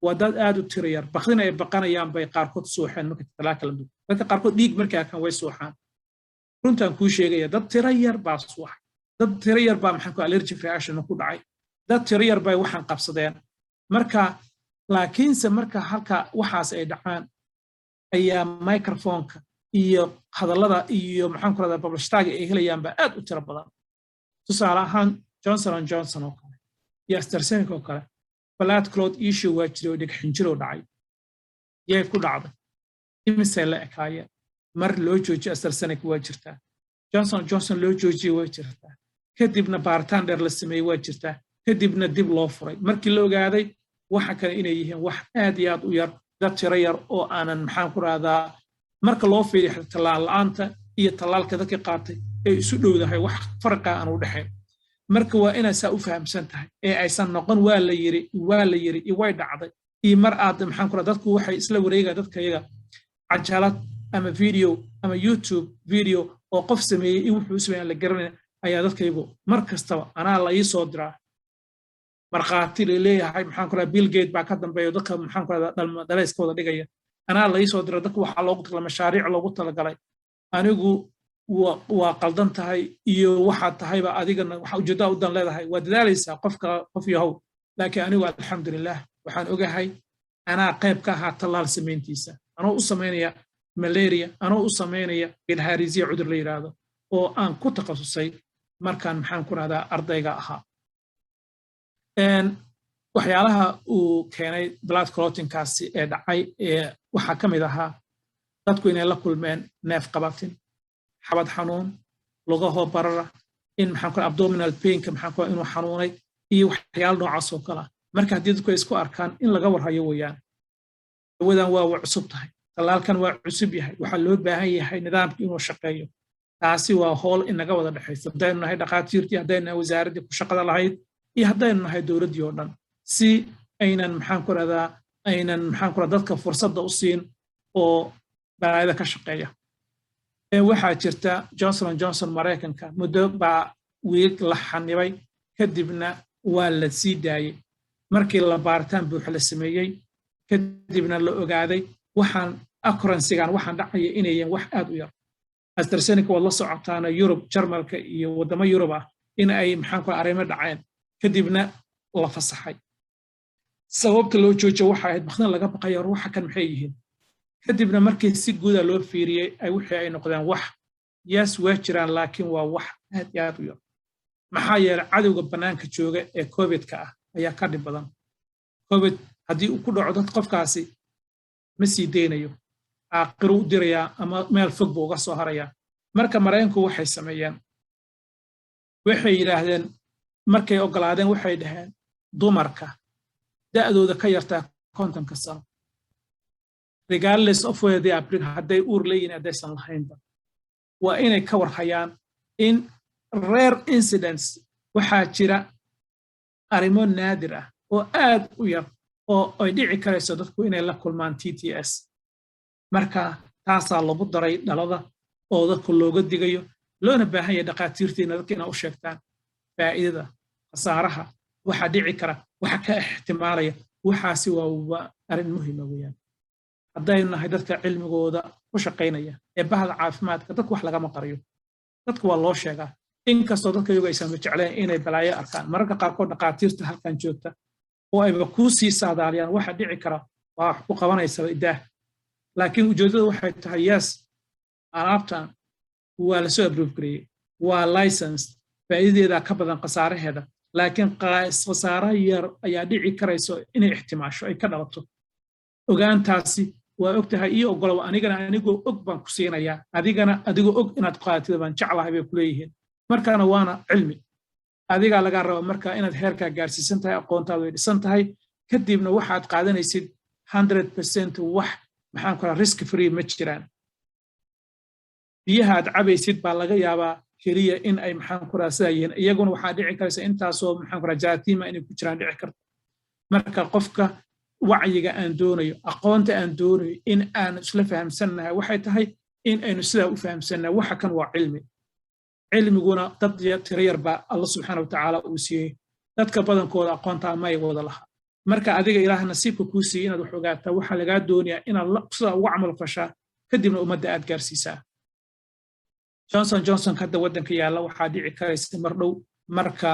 Waa dad aad u tiro yar. Baqdin ay baqanayaan bay qaarkood suuxeen marka talaalka la duuro. Dadka qaarkood dhiig markay arkaan way suuxaan. Runtaan kuu sheegaya, dad tiro yar baa suuxay, dad tiro yar baa, maxaan ku, allergic reaction ku dhacay, dad tiro yar bay waxaan qabsadeen. Marka laakiinse marka halka waxaas ay dhacaan ayaa microphoneka iyo hadallada iyo, maxaan ku rahdaa, publicity-ga ay helayaan baa aad u tiro badan. Tusaale ahaan, Johnson and Johnson oo kale iyo AstraZeneca oo kale, blood clot issue waa jiray oo dhegxinjiroo dhacay. Yay ku dhacday? Imisay la ekaayeen? Mar loo joojiyo AstraZeneca waa jirtaa, Johnson Johnson loo joojiyey waa jirtaa, kadibna baaritaan dheer la sameeyey waa jirtaa, kadibna dib loo furay markii la ogaaday waxa kale inay yihiin wax aad iyo aad u yar, dad tiro yar oo aanan, maxaan ku rahdaa, marka loo fiiriyo tallaal la'aanta iyo tallaalka dadka qaatay ay isu dhowdahay, wax farqa aan u dhexayn. Marka waa inaad saa u fahamsan tahay ee aysan noqon "waa la yiri, waa la yiri" iyo "way dhacday" iyo mar aad, maxaan ku rahdaa, dadku waxay isla wareegaan dadka iyaga cajalad ama video ama YouTube video oo qof sameeyey in wuxuu sameeyey aan la garanayn ayaa dadkaygu mar kastaba anaa la ii soo diraa, markhaati la leeyahay, maxaan ku rahdaa, Bill Gates baa ka dambeeya, dadka, maxaan ku rahdaa, dhalayska wada dhigaya. Anaa la ii soo dira. Dadka waxaa loogu talagalay mashaariic loogu talagalay. Anigu waa qaldan tahay iyo waxaad tahayba adigana waxa ujeeddaa u dan leedahay, waa dadaalaysaa qofka qof yahow. Laakiin anigu, alxamdulilah, waxaan ogahay anaa qayb ka ahaa tallaal samayntiisa, anoo u samaynaya malaria, anoo u samaynaya bilhaarisiya cudur la yidhaahdo oo aan ku takhasusay markaan, maxaan ku rahdaa, ardayga ahaa. Waxyaalaha uu keenay blood clottingkaasi ee dhacay ee waxaa ka mid ahaa dadku inay la kulmeen neef qabatin, xabad xanuun, lugahoo barara, in, maxaan ku, abdominal painka, maxaan ku, inuu xanuunay iyo waxyaalo noocaas oo kale ah. Marka haddii dadku ay isku arkaan, in laga warhayo weeyaan. Dawadan waa cusub tahay, tallaalkan waa cusub yahay, waxaa loo baahan yahay nidaamka inuu shaqeeyo. Taasi waa howl inaga wada dhexaysa, haddaynu nahay dhakhaatiirtii, haddaynu nahay wasaaraddii ku shaqada lahayd iyo haddaynu nahay dowladdii oo dhan, si aynan, maxaan ku rahdaa, aynan, maxaan ku rahdaa, dadka fursadda u siin oo balaayada ka shaqeeya. Waxaa jirta Johnson and Johnson Maraykanka muddo baa wiig la xanibay, kadibna waa la sii daayey markii la baaritaan buuxa la sameeyey, kadibna la ogaaday waxaan occurrencegan, waxaan dhacaya, inayan wax aad u yar. AstraZeneca waad la socotaana, Yurub, Jarmalka iyo waddamo Yurub ah in ay, maxaan ku, arrimo dhaceen, kadibna la fasaxay. Sababta loo joojiyo waxay ahayd bakdin laga baqaya ruuxa kan maxay yihiin. Kadibna markii si guuda loo fiiriyey, ay wixii ay noqdeen wax, yes, waa jiraan, laakiin waa wax aad iyo aad u yar. Maxaa yeelay, cadowga bannaanka jooga ee Covidka ah ayaa ka dhib badan. Covid haddii uu ku dhaco dad, qofkaasi ma sii deynayo, aaqiru u dirayaa ama meel fog buu uga soo harayaa. Marka Maraykanku waxay sameeyeen, waxay yidhaahdeen markay oggolaadeen, waxay dhaheen dumarka da'dooda ka yartaa 50-ka sano, regardless of whether they are pregnant, hadday uur leeyihin, haddaysan lahaynba, waa inay ka warhayaan in rare incidents waxaa jira, arrimo naadir ah oo aad u yar oo ay dhici karayso dadku inay la kulmaan TTS. Marka taasaa lagu daray dhalada oo dadku looga digayo, loona baahan yahay dhakhaatiirtiina dadka inaa u sheegtaan faa'iidada, khasaaraha, waxa dhici kara, waxa ka ixtimaalaya. Waxaasi waa arrin muhima weeyaan. Haddaynu nahay dadka cilmigooda ku shaqaynaya ee bahda caafimaadka, dadku wax lagama qariyo, dadku waa loo sheegaa, inkastoo dadka iyagu aysan jecleen inay balaayo arkaan. Mararka qaarkood dhakhaatiirta halkan joogta oo ayba kuu sii saadaaliyaan waxa dhici kara, waa wax ku qabanaysaba idaah. Laakiin ujeeddadu waxay tahay, yes, alaabtan waa lasoo approve gareeyey, waa license, faa'iidadeeda ka badan khasaaraheeda, laakiin khasaaro yar ayaa dhici karayso inay ixtimaasho ay ka dhalato. Ogaantaasi waa og tahay iyo ogolow. Anigana anigoo og baan ku siinayaa, adigana adigoo og inaad qaadatida baan jeclahay, bay kuleeyihiin. Markaana waana cilmi adigaa lagaa raba marka inaad heerkaa gaarsiisan tahay, aqoontaadu ay dhisan tahay. Kadibna waxaad qaadanaysid 100% wax, maxaan ku risk free ma jiraan. Biyaha aad cabaysid baa laga yaabaa keliya in ay, maxaan ku rahaa, sidaa yihiin. Iyaguna waxaa dhici karaysa intaasoo, maxaan ku rahaa, jaraatiima inay ku jiraan dhici karto. Marka qofka wacyiga aan doonayo, aqoonta aan doonayo in aan isla fahamsannahay, waxay tahay in aynu sidaa u fahamsannahay. Waxa kan waa cilmi. Cilmiguna dad tiro yar baa Alla subxaana watacaala uu siiyey. Dadka badankooda aqoontaa may wada laha. Marka adiga Ilaah nasiibka kuu siiyey inaad wax ogaataa, waxaa lagaa doonayaa inaad sidaa uga camal fashaa, kadibna ummadda aad gaarsiisaa. Johnson Johnson hadda waddanka yaalla, waxaa dhici karaysa mar dhow marka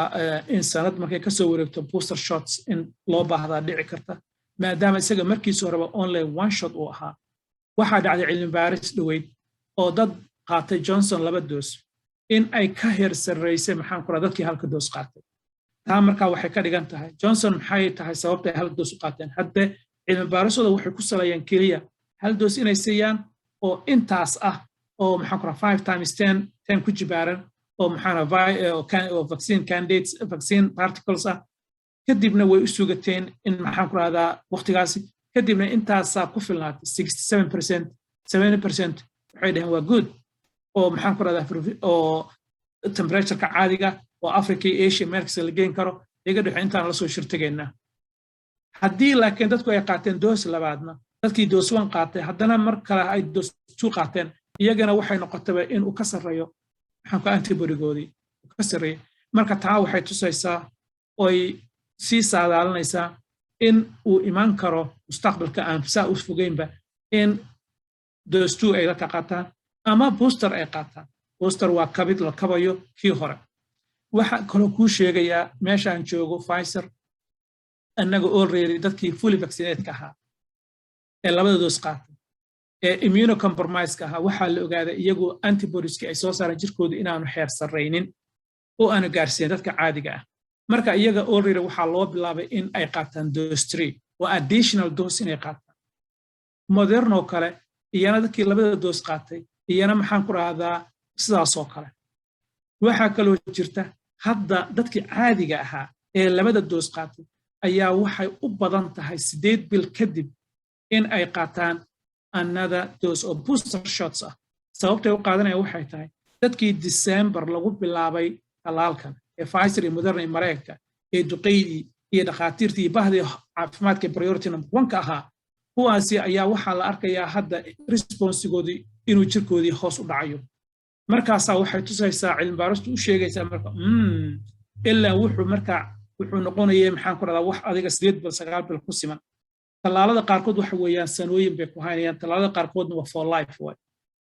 in sanad markay kasoo wareegto booster shots in loo baahdaa dhici karta, maadaama isaga markiisa horeba only one shot uu ahaa. Waxaa dhacday cilmi baaris dhoweyd oo dad qaatay Johnson laba dose in ay ka heer sarraysay, maxaan ku dadkii halka dose qaatay. Taa markaa waxay ka dhigan tahay, Johnson maxay tahay sababta ay hal dose u qaateen? Hadde cilmi baarisooda waxay ku saleeyeen keliya hal dose inay siiyaan oo intaas ah, oo maxaan ku 5 times 10 10 ku jibaaran, oo maxaana oo vaccine candidates, vaccine particles ah. Kadibna way u sugateen in, maxaan ku rahdaa, waqtigaasi kadibna intaasaa ku filnaatay. 67%, 70% waxay dhaheen waa good, oo maxaan ku rahdaa, oo temperatureka caadiga oo Africa iyo Asia meel kasta la geyn karo iga dhexo intaan la soo shirtegaynaa. Haddii laakiin dadku ay qaateen dose labaadna, dadkii dose one qaatay haddana mar kale ay dose two qaateen, iyagana waxay noqotaba in uu ka sarreeyo, maxaan ku, antibodygoodii uu ka sarreeyey. Marka taa waxay tusaysaa oy sii saadaalinaysaa in uu iman karo mustaqbalka aan saa u fogeynba in dose two ay dadka qaataan ama booster ay qaataan. Booster waa kabid la kabayo kii hore. Waxa kaloo kuu sheegayaa, meeshaan joogo Pfizer annaga already dadkii fully vaccinatedka ahaa ee labada dose qaatay ee immunocompromised ahaa, waxaa la ogaaday iyagu antibodieski ay soo saareen jirkooda inaanu xeer sarraynin oo aanu gaarsiin dadka caadiga ah. Marka iyaga already waxaa loo bilaabay in ay qaataan dose three oo additional dose inay qaataan. Moderna kale iyana dadkii labada dose qaatay iyana, maxaan ku rahdaa, sidaasoo kale. Waxaa kaloo jirta hadda dadkii caadiga ahaa ee labada dose qaatay ayaa waxay u badan tahay 8 bil kadib in ay qaataan another dose oo booster shots ah. Sababtay u qaadanayaan waxay tahay dadkii December lagu bilaabay tallaalkan ee Pfizer iyo Moderna ee Maraykanka, ee duqeydii iyo dhakhaatiirtii iyo bahdii caafimaadka priority number one ka ahaa, kuwaasi ayaa waxaa la arkayaa hadda responsigoodii inuu jirkoodii hoos u dhacayo. Markaasaa waxay tusaysaa cilmibaaristu u sheegaysaa marka ilaa wuxuu markaa wuxuu noqonayay, maxaan ku rahdaa, wax adiga 8 bil, 9 bil ku siman. Tallaalada qaarkood waxa weeyaan sanooyin bay ku haynayaan, tallaalada qaarkoodna waa for life way.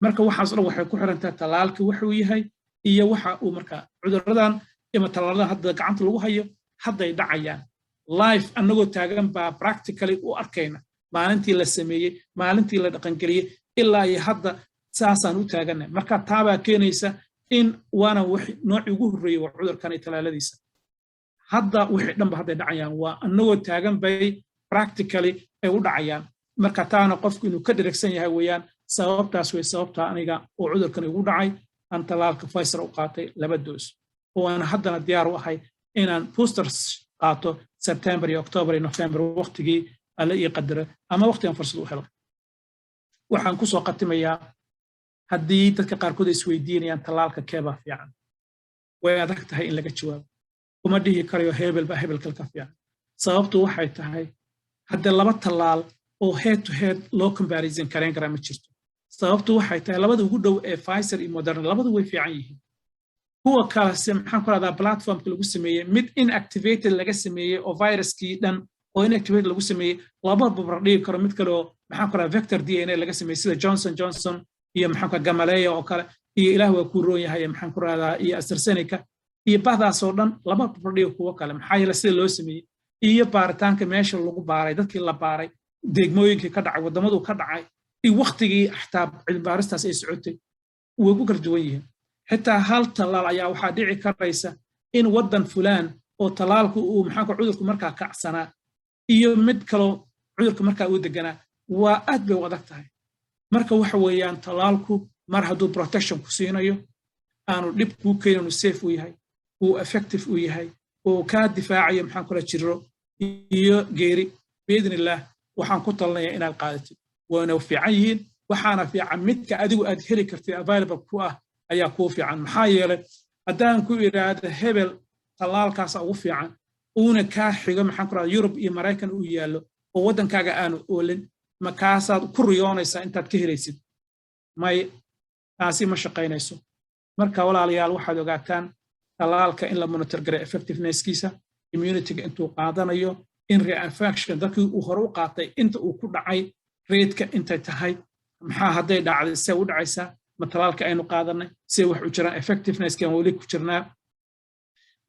Marka waxaas dhan waxay ku xirantahay tallaalka wuxuu yahay iyo waxa uu marka cudurradan ama tallaaladan hadda gacanta lagu hayo hadday dhacayaan life annagoo taagan baa practically u arkayna. Maalintii la sameeyey, maalintii la dhaqangeliyey ilaa iyo hadda saasaan u taaganay. Marka taabaa keenaysa in waana noocii ugu horreeyey waa cudurkan iyo tallaaladiisa. Hadda wixii dhanba hadday dhacayaan waa annagoo taagan bay practically ay u dhacayaan. Marka taana qofku inuu ka dheregsan yahay weeyaan. Sababtaas way sababtaa aniga oo cudurkan igu dhacay aan tallaalka Pfizer u qaatay laba dose, oo aan haddana diyaar u ahay inaan boosters qaato September iyo October iyo November, waqtigii Alle ii qadaro ama waqtigan fursad u helo. Waxaan ku soo qatimayaa, haddii dadka qaarkood ay isweydiinayaan tallaalka keebaa fiican, way adag tahay in laga jawaabo. Kuma dhihi karayo hebel baa hebelkal ka fiican. Sababtu waxay tahay hadde laba tallaal oo head to head loo comparison karayn karaa ma jirto. Sababtu waxay tahay labada ugu dhow ee Pfizer iyo Moderna labadu way fiican yihiin. Kuwa kalese, maxaan ku rahdaa, platformka lagu sameeyey mid inactivated laga sameeyey oo viruskii dhan oo inactivated lagu sameeyey laba barbar dhigi karo mid kale oo, maxaan ku rahdaa, vector DNA laga sameeyey, sida Johnson Johnson iyo, maxaan ku, Gamaleya oo kale iyo, Ilaah waa kuu roon yahay, maxaan ku rahdaa, iyo AstraZeneca iyo bahdaasoo dhan lama barbar dhigo kuwo kale. Maxaa yeele sida loo sameeyey iyo baaritaanka meesha lagu baaray, dadkii la baaray, degmooyinkii ka dhacay, waddamaduu ka dhacay iyo waktigii xataa cilmibaaristaas ay socotay way ku kala duwan yihiin. Xitaa hal tallaal ayaa waxaa dhici karaysa in waddan fulaan oo tallaalku uu, maxaanku, cudurku markaa kacsanaa iyo mid kaloo cudurka markaa uu deganaa, waa aad bay u adag tahay. Marka waxa weeyaan tallaalku mar hadduu protection ku siinayo, aanu dhib kuu keeninu, safe uu yahay, uu effective uu yahay, uu kaa difaacayo, maxaan kula, jiro iyo geeri, biidni illaah waxaan ku talinayaa inaad qaadatid. Waana fiican yihiin. Waxaana fiican midka adigu aad heli kartid, available ku ah ayaa kuu fiican. Maxaa yeelay haddaan ku idhaahdo hebel tallaalkaasa ugu fiican, uuna kaa xigo, maxaan ku rahda, Yurub iyo Maraykan uu yaallo oo waddankaaga aanu oolin, makaasaad ku riyoonaysaa intaad ka helaysid? May, taasi ma shaqaynayso. Marka walaalayaal, waxaad ogaataan tallaalka in la monitor garay effectivenesskiisa, immunityga intuu qaadanayo. In reinfection dadkii uu hore u qaatay inta uu ku dhacay, rate-ka intay tahay, maxaa hadday dhacday, see u dhacaysaa, ma talaalka aynu qaadanay, see wax u jiraan, effectiveness-kan weli ku jirnaa,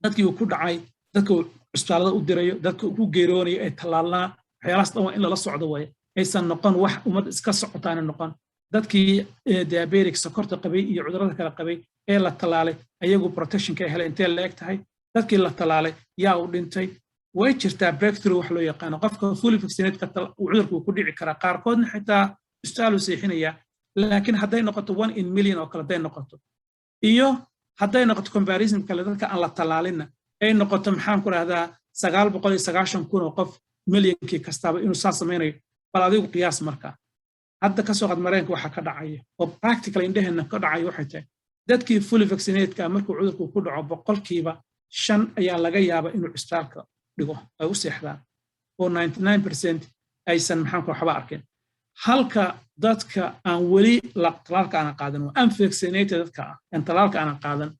dadkii uu ku dhacay, dadka uu cusbitaalada u dirayo, dadka uu ku geeroonayo ee tallaalnaa, waxyaalahaas dhan waa in lala socdo waye. Aysan noqon wax ummad iska socotaana noqon. Dadkii diabetic, sokorta qabay iyo cudurrada kale qabay ee la tallaalay, ayagu protectionka ay helay intee la eg tahay? Dadkii la tallaalay yaa u dhintay? Way jirtaa breakthrough wax loo yaqaano. Qofka fully vaccinated cudurka wuu ku dhici karaa, qaarkoodna xitaa isbitaal uu seexinayaa, laakiin hadday noqoto one in million oo kale hadday noqoto, iyo hadday noqoto comparison kale, dadka aan la tallaalinna ay noqoto, maxaan ku rahdaa, 990,000 oo qof milyankii kastaaba inuu saa samaynayo, bal adigu qiyaas. Marka hadda kasoo qad Mareenka waxa ka dhacaya oo practical indheheenna ka dhacaya waxay tahay, dadkii fully vaccinatedka markuu cudurku ku dhaco, 5% ayaa laga yaaba inuu cisbitaalka dhigo, ay u seexdaan, oo 99% aysan, maxaan ku, waxba arkin, halka dadka aan weli talaalka aanan qaadan, oo unvaccinated dadka ah, aan talaalka aanan qaadan,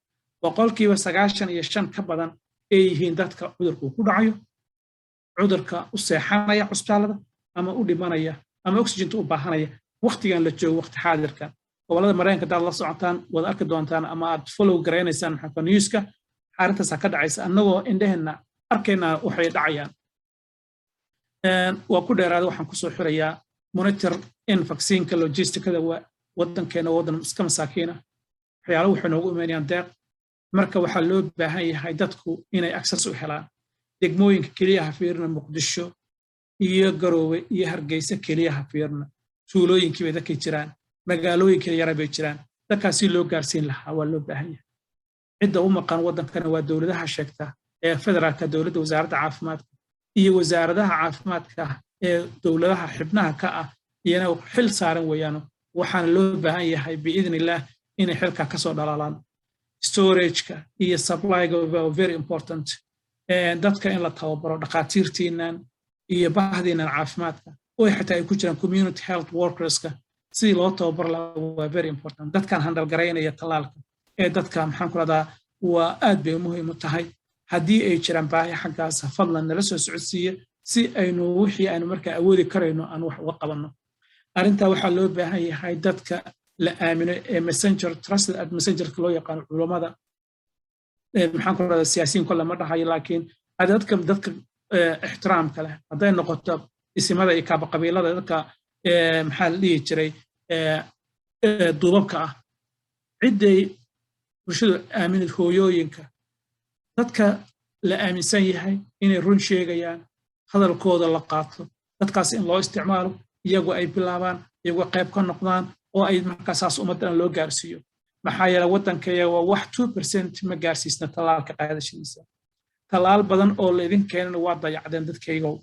95% ka badan ay yihiin dadka cudurku ku dhacayo, cudurka u seexanaya cusbitaalada ama u dhimanaya ama oxygenta u baahanaya waqtigan la joogo, waqti xaadirka. Gobollada Maraykanka hadaad la socotaan, waad arki doontaan ama aad follow garaynaysaan, maxaa newska arrintaasa ka dhacaysa, annagoo indheheenna arkaynaa waxay dhacayaan. Waa ku dheeraada. Waxaan kusoo xirayaa monitor in vaccineka logisticada. Waa waddankeena, waddan iska masaakiina, waxyaala waxay noogu imanayaan deeq. Marka waxaa loo baahan yahay dadku inay access u helaan. Degmooyinka keliya ha fiirina, Muqdisho iyo Garoowe iyo Hargeysa keliya ha fiirina. Tuulooyinkii bay dadkay jiraan, magaalooyinkii yara bay jiraan. Dadkaasi loo gaarsiin lahaa waa loo baahan yahay. Cidda u maqan waddankana waa dowladaha sheegta ee federaalka, dowladda, wasaaradda caafimaadka iyo wasaaradaha caafimaadka ee dowladaha xibnaha ka ah iyana xil saaran weeyaano. Waxaana loo baahan yahay, biidni illaah, inay xilka kasoo dhalaalaan. Storageka iyo supplyga waa very important. Dadka in la tababaro, dhakhaatiirtiinan iyo bahdiinan caafimaadka oo xitaa ay ku jiraan community health workerska, sidii loo tababar lahaa waa very important. Dadkan handle garaynaya tallaalka ee dadka, maxaan ku rahdaa, waa aad bay muhiim u tahay. Haddii ay jiraan baahi xaggaas, fadlan nala soo socodsiiya si aynu wixii aynu markaa awoodi karayno aan wax uga qabanno arrintaa. Waxaa loo baahan yahay dadka la aamino ee messenger, trusted ad messengerka loo yaqaano, culummada, maxaan ku rahdaa, siyaasiyiin kolle ma dhahayo, laakiin dadka ixtiraamka leh, hadday noqoto isimada iyo kaaba qabiilada, dadka, maxaa la dhihi jiray, duubabka ah, cidday bulshadu aaminid, hooyooyinka, dadka la aaminsan yahay inay run sheegayaan, hadalkooda la qaato, dadkaas in loo isticmaalo, iyagu ay bilaabaan, iyagu qayb ka noqdaan, oo ay markaasaas ummaddan loo gaarsiiyo. Maxaa yeele, waddankayaga waa wax 2% ma gaarsiisna tallaalka qaadashadiisa. Tallaal badan oo laydin keenana waa dayacdeen, dadkaygow.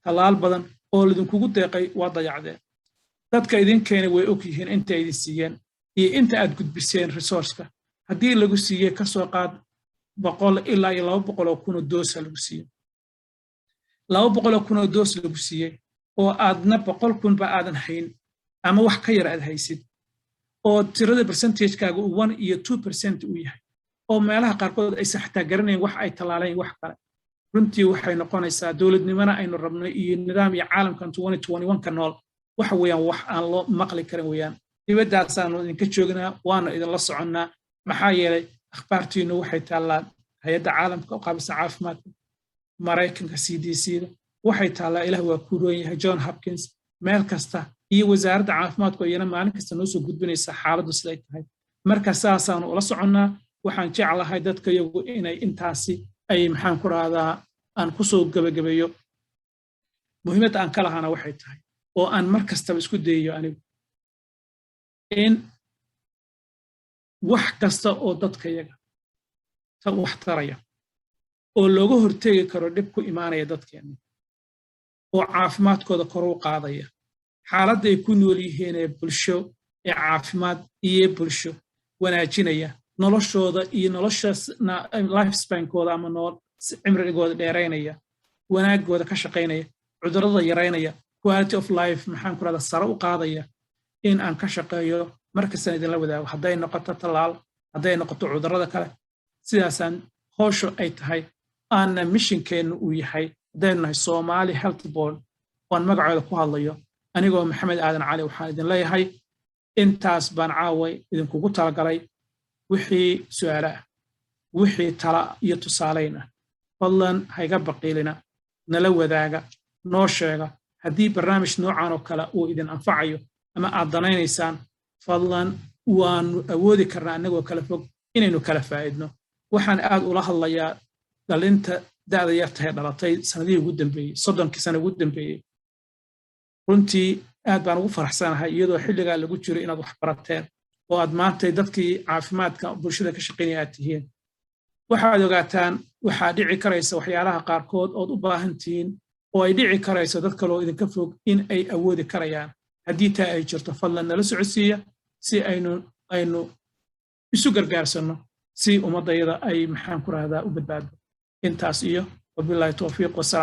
Tallaal badan oo laydinkugu deeqay waa dayacdeen. Dadka idin keenay way og yihiin inta idin siiyeen iyo inta aad gudbiseen resourceka. Haddii lagu siiyey, ka soo qaad, 100 ilaa iyo 200,000 oo dose lagu siiyey, 200,000 oo dose lagu siiyey, oo aadna 100,000 ba aadan hayn ama wax ka yar aad haysid, oo tirada percentagekaaga uu 1 iyo 2% uu yahay, oo meelaha qaarkood aysan xataa garanayn wax ay tallaaleen, wax kale, runtii waxay noqonaysaa dowladnimona aynu rabno iyo nidaam iyo caalamkan ka nool, waxa weeyaan wax aan loo maqli karin weeyaan. Dibadaasaanu idinka joognaa, waanu idinla soconnaa, maxaa yeelay akhbaartiinu waxay taallaa hay-adda caalamka u qaabilsan caafimaadka Maraykanka, CDC-da, waxay taallaa, Ilaah waa ku roon yahay, John Hopkins, meel kasta, iyo wasaaradda caafimaadku iyana maalin kasta noo soo gudbinaysa xaaladdu siday tahay. Marka saasaanu ula soconnaa. Waxaan jeclahay dadka iyagu inay intaasi ay, maxaan ku rahdaa, aan kusoo gebagabeeyo. Muhiimadda aan ka lahaana waxay tahay oo aan mar kastaba isku dayayo anigu in wax kasta oo dadka yaga wax taraya oo looga hortegi karo dhib ku imaanaya dadkeenna, oo caafimaadkooda kor u qaadaya, xaaladda ay ku nool yihiin ee bulsho ee caafimaad iyo bulsho wanaajinaya, noloshooda iyo nolosha lifespankooda ama nool cimrigooda dheeraynaya, wanaagooda ka shaqaynaya, cudurrada yaraynaya, quality of life, maxaan ku rahdaa, sare u qaadaya, in aan ka shaqeeyo, markastaan idinla wadaago, hadday noqoto tallaal, hadday noqoto cudurrada kale. Sidaasaan howshu ay tahay, aanna missionkeennu uu yahay. Haddaynu nahay Somali Health Board, oan magacooda ku hadlayo, anigoo Maxamed Aadan Cali, waxaan idin leeyahay intaas baan caaway idinkugu talagalay. Wixii su'aale ah, wixii tala iyo tusaalayn ah, fadlan hayga baqiilina, nala wadaaga, noo sheega. Haddii barnaamij noocan oo kale uu idin anfacayo ama aad danaynaysaan, fadlan, waanu awoodi karnaa annagoo kala fog inaynu kala faa'idno. Waxaan aad ula hadlayaa dhalinta da'da yartahay, dhalatay sanadihii ugu dambeeyey, 30kii sana ugu dambeeyey. Runtii aad baan ugu faraxsanahay, iyadoo xilligaa lagu jiro, inaad wax barateen oo aad maantay dadkii caafimaadka bulshada ka shaqaynaya aad tihiin. Waxaad ogaataan, waxaa dhici karaysa waxyaalaha qaarkood ood u baahan tihiin oo ay dhici karayso dad kaloo idinka fog in ay awoodi karayaan. Haddii taa ay jirto, fadlan nala socodsiiya si aynu isu gargaarsanno, si ummaddayada ay, maxaan ku rahdaa, u badbaado. Intaas iyo wabilaahi towfiiq. Wasalaam.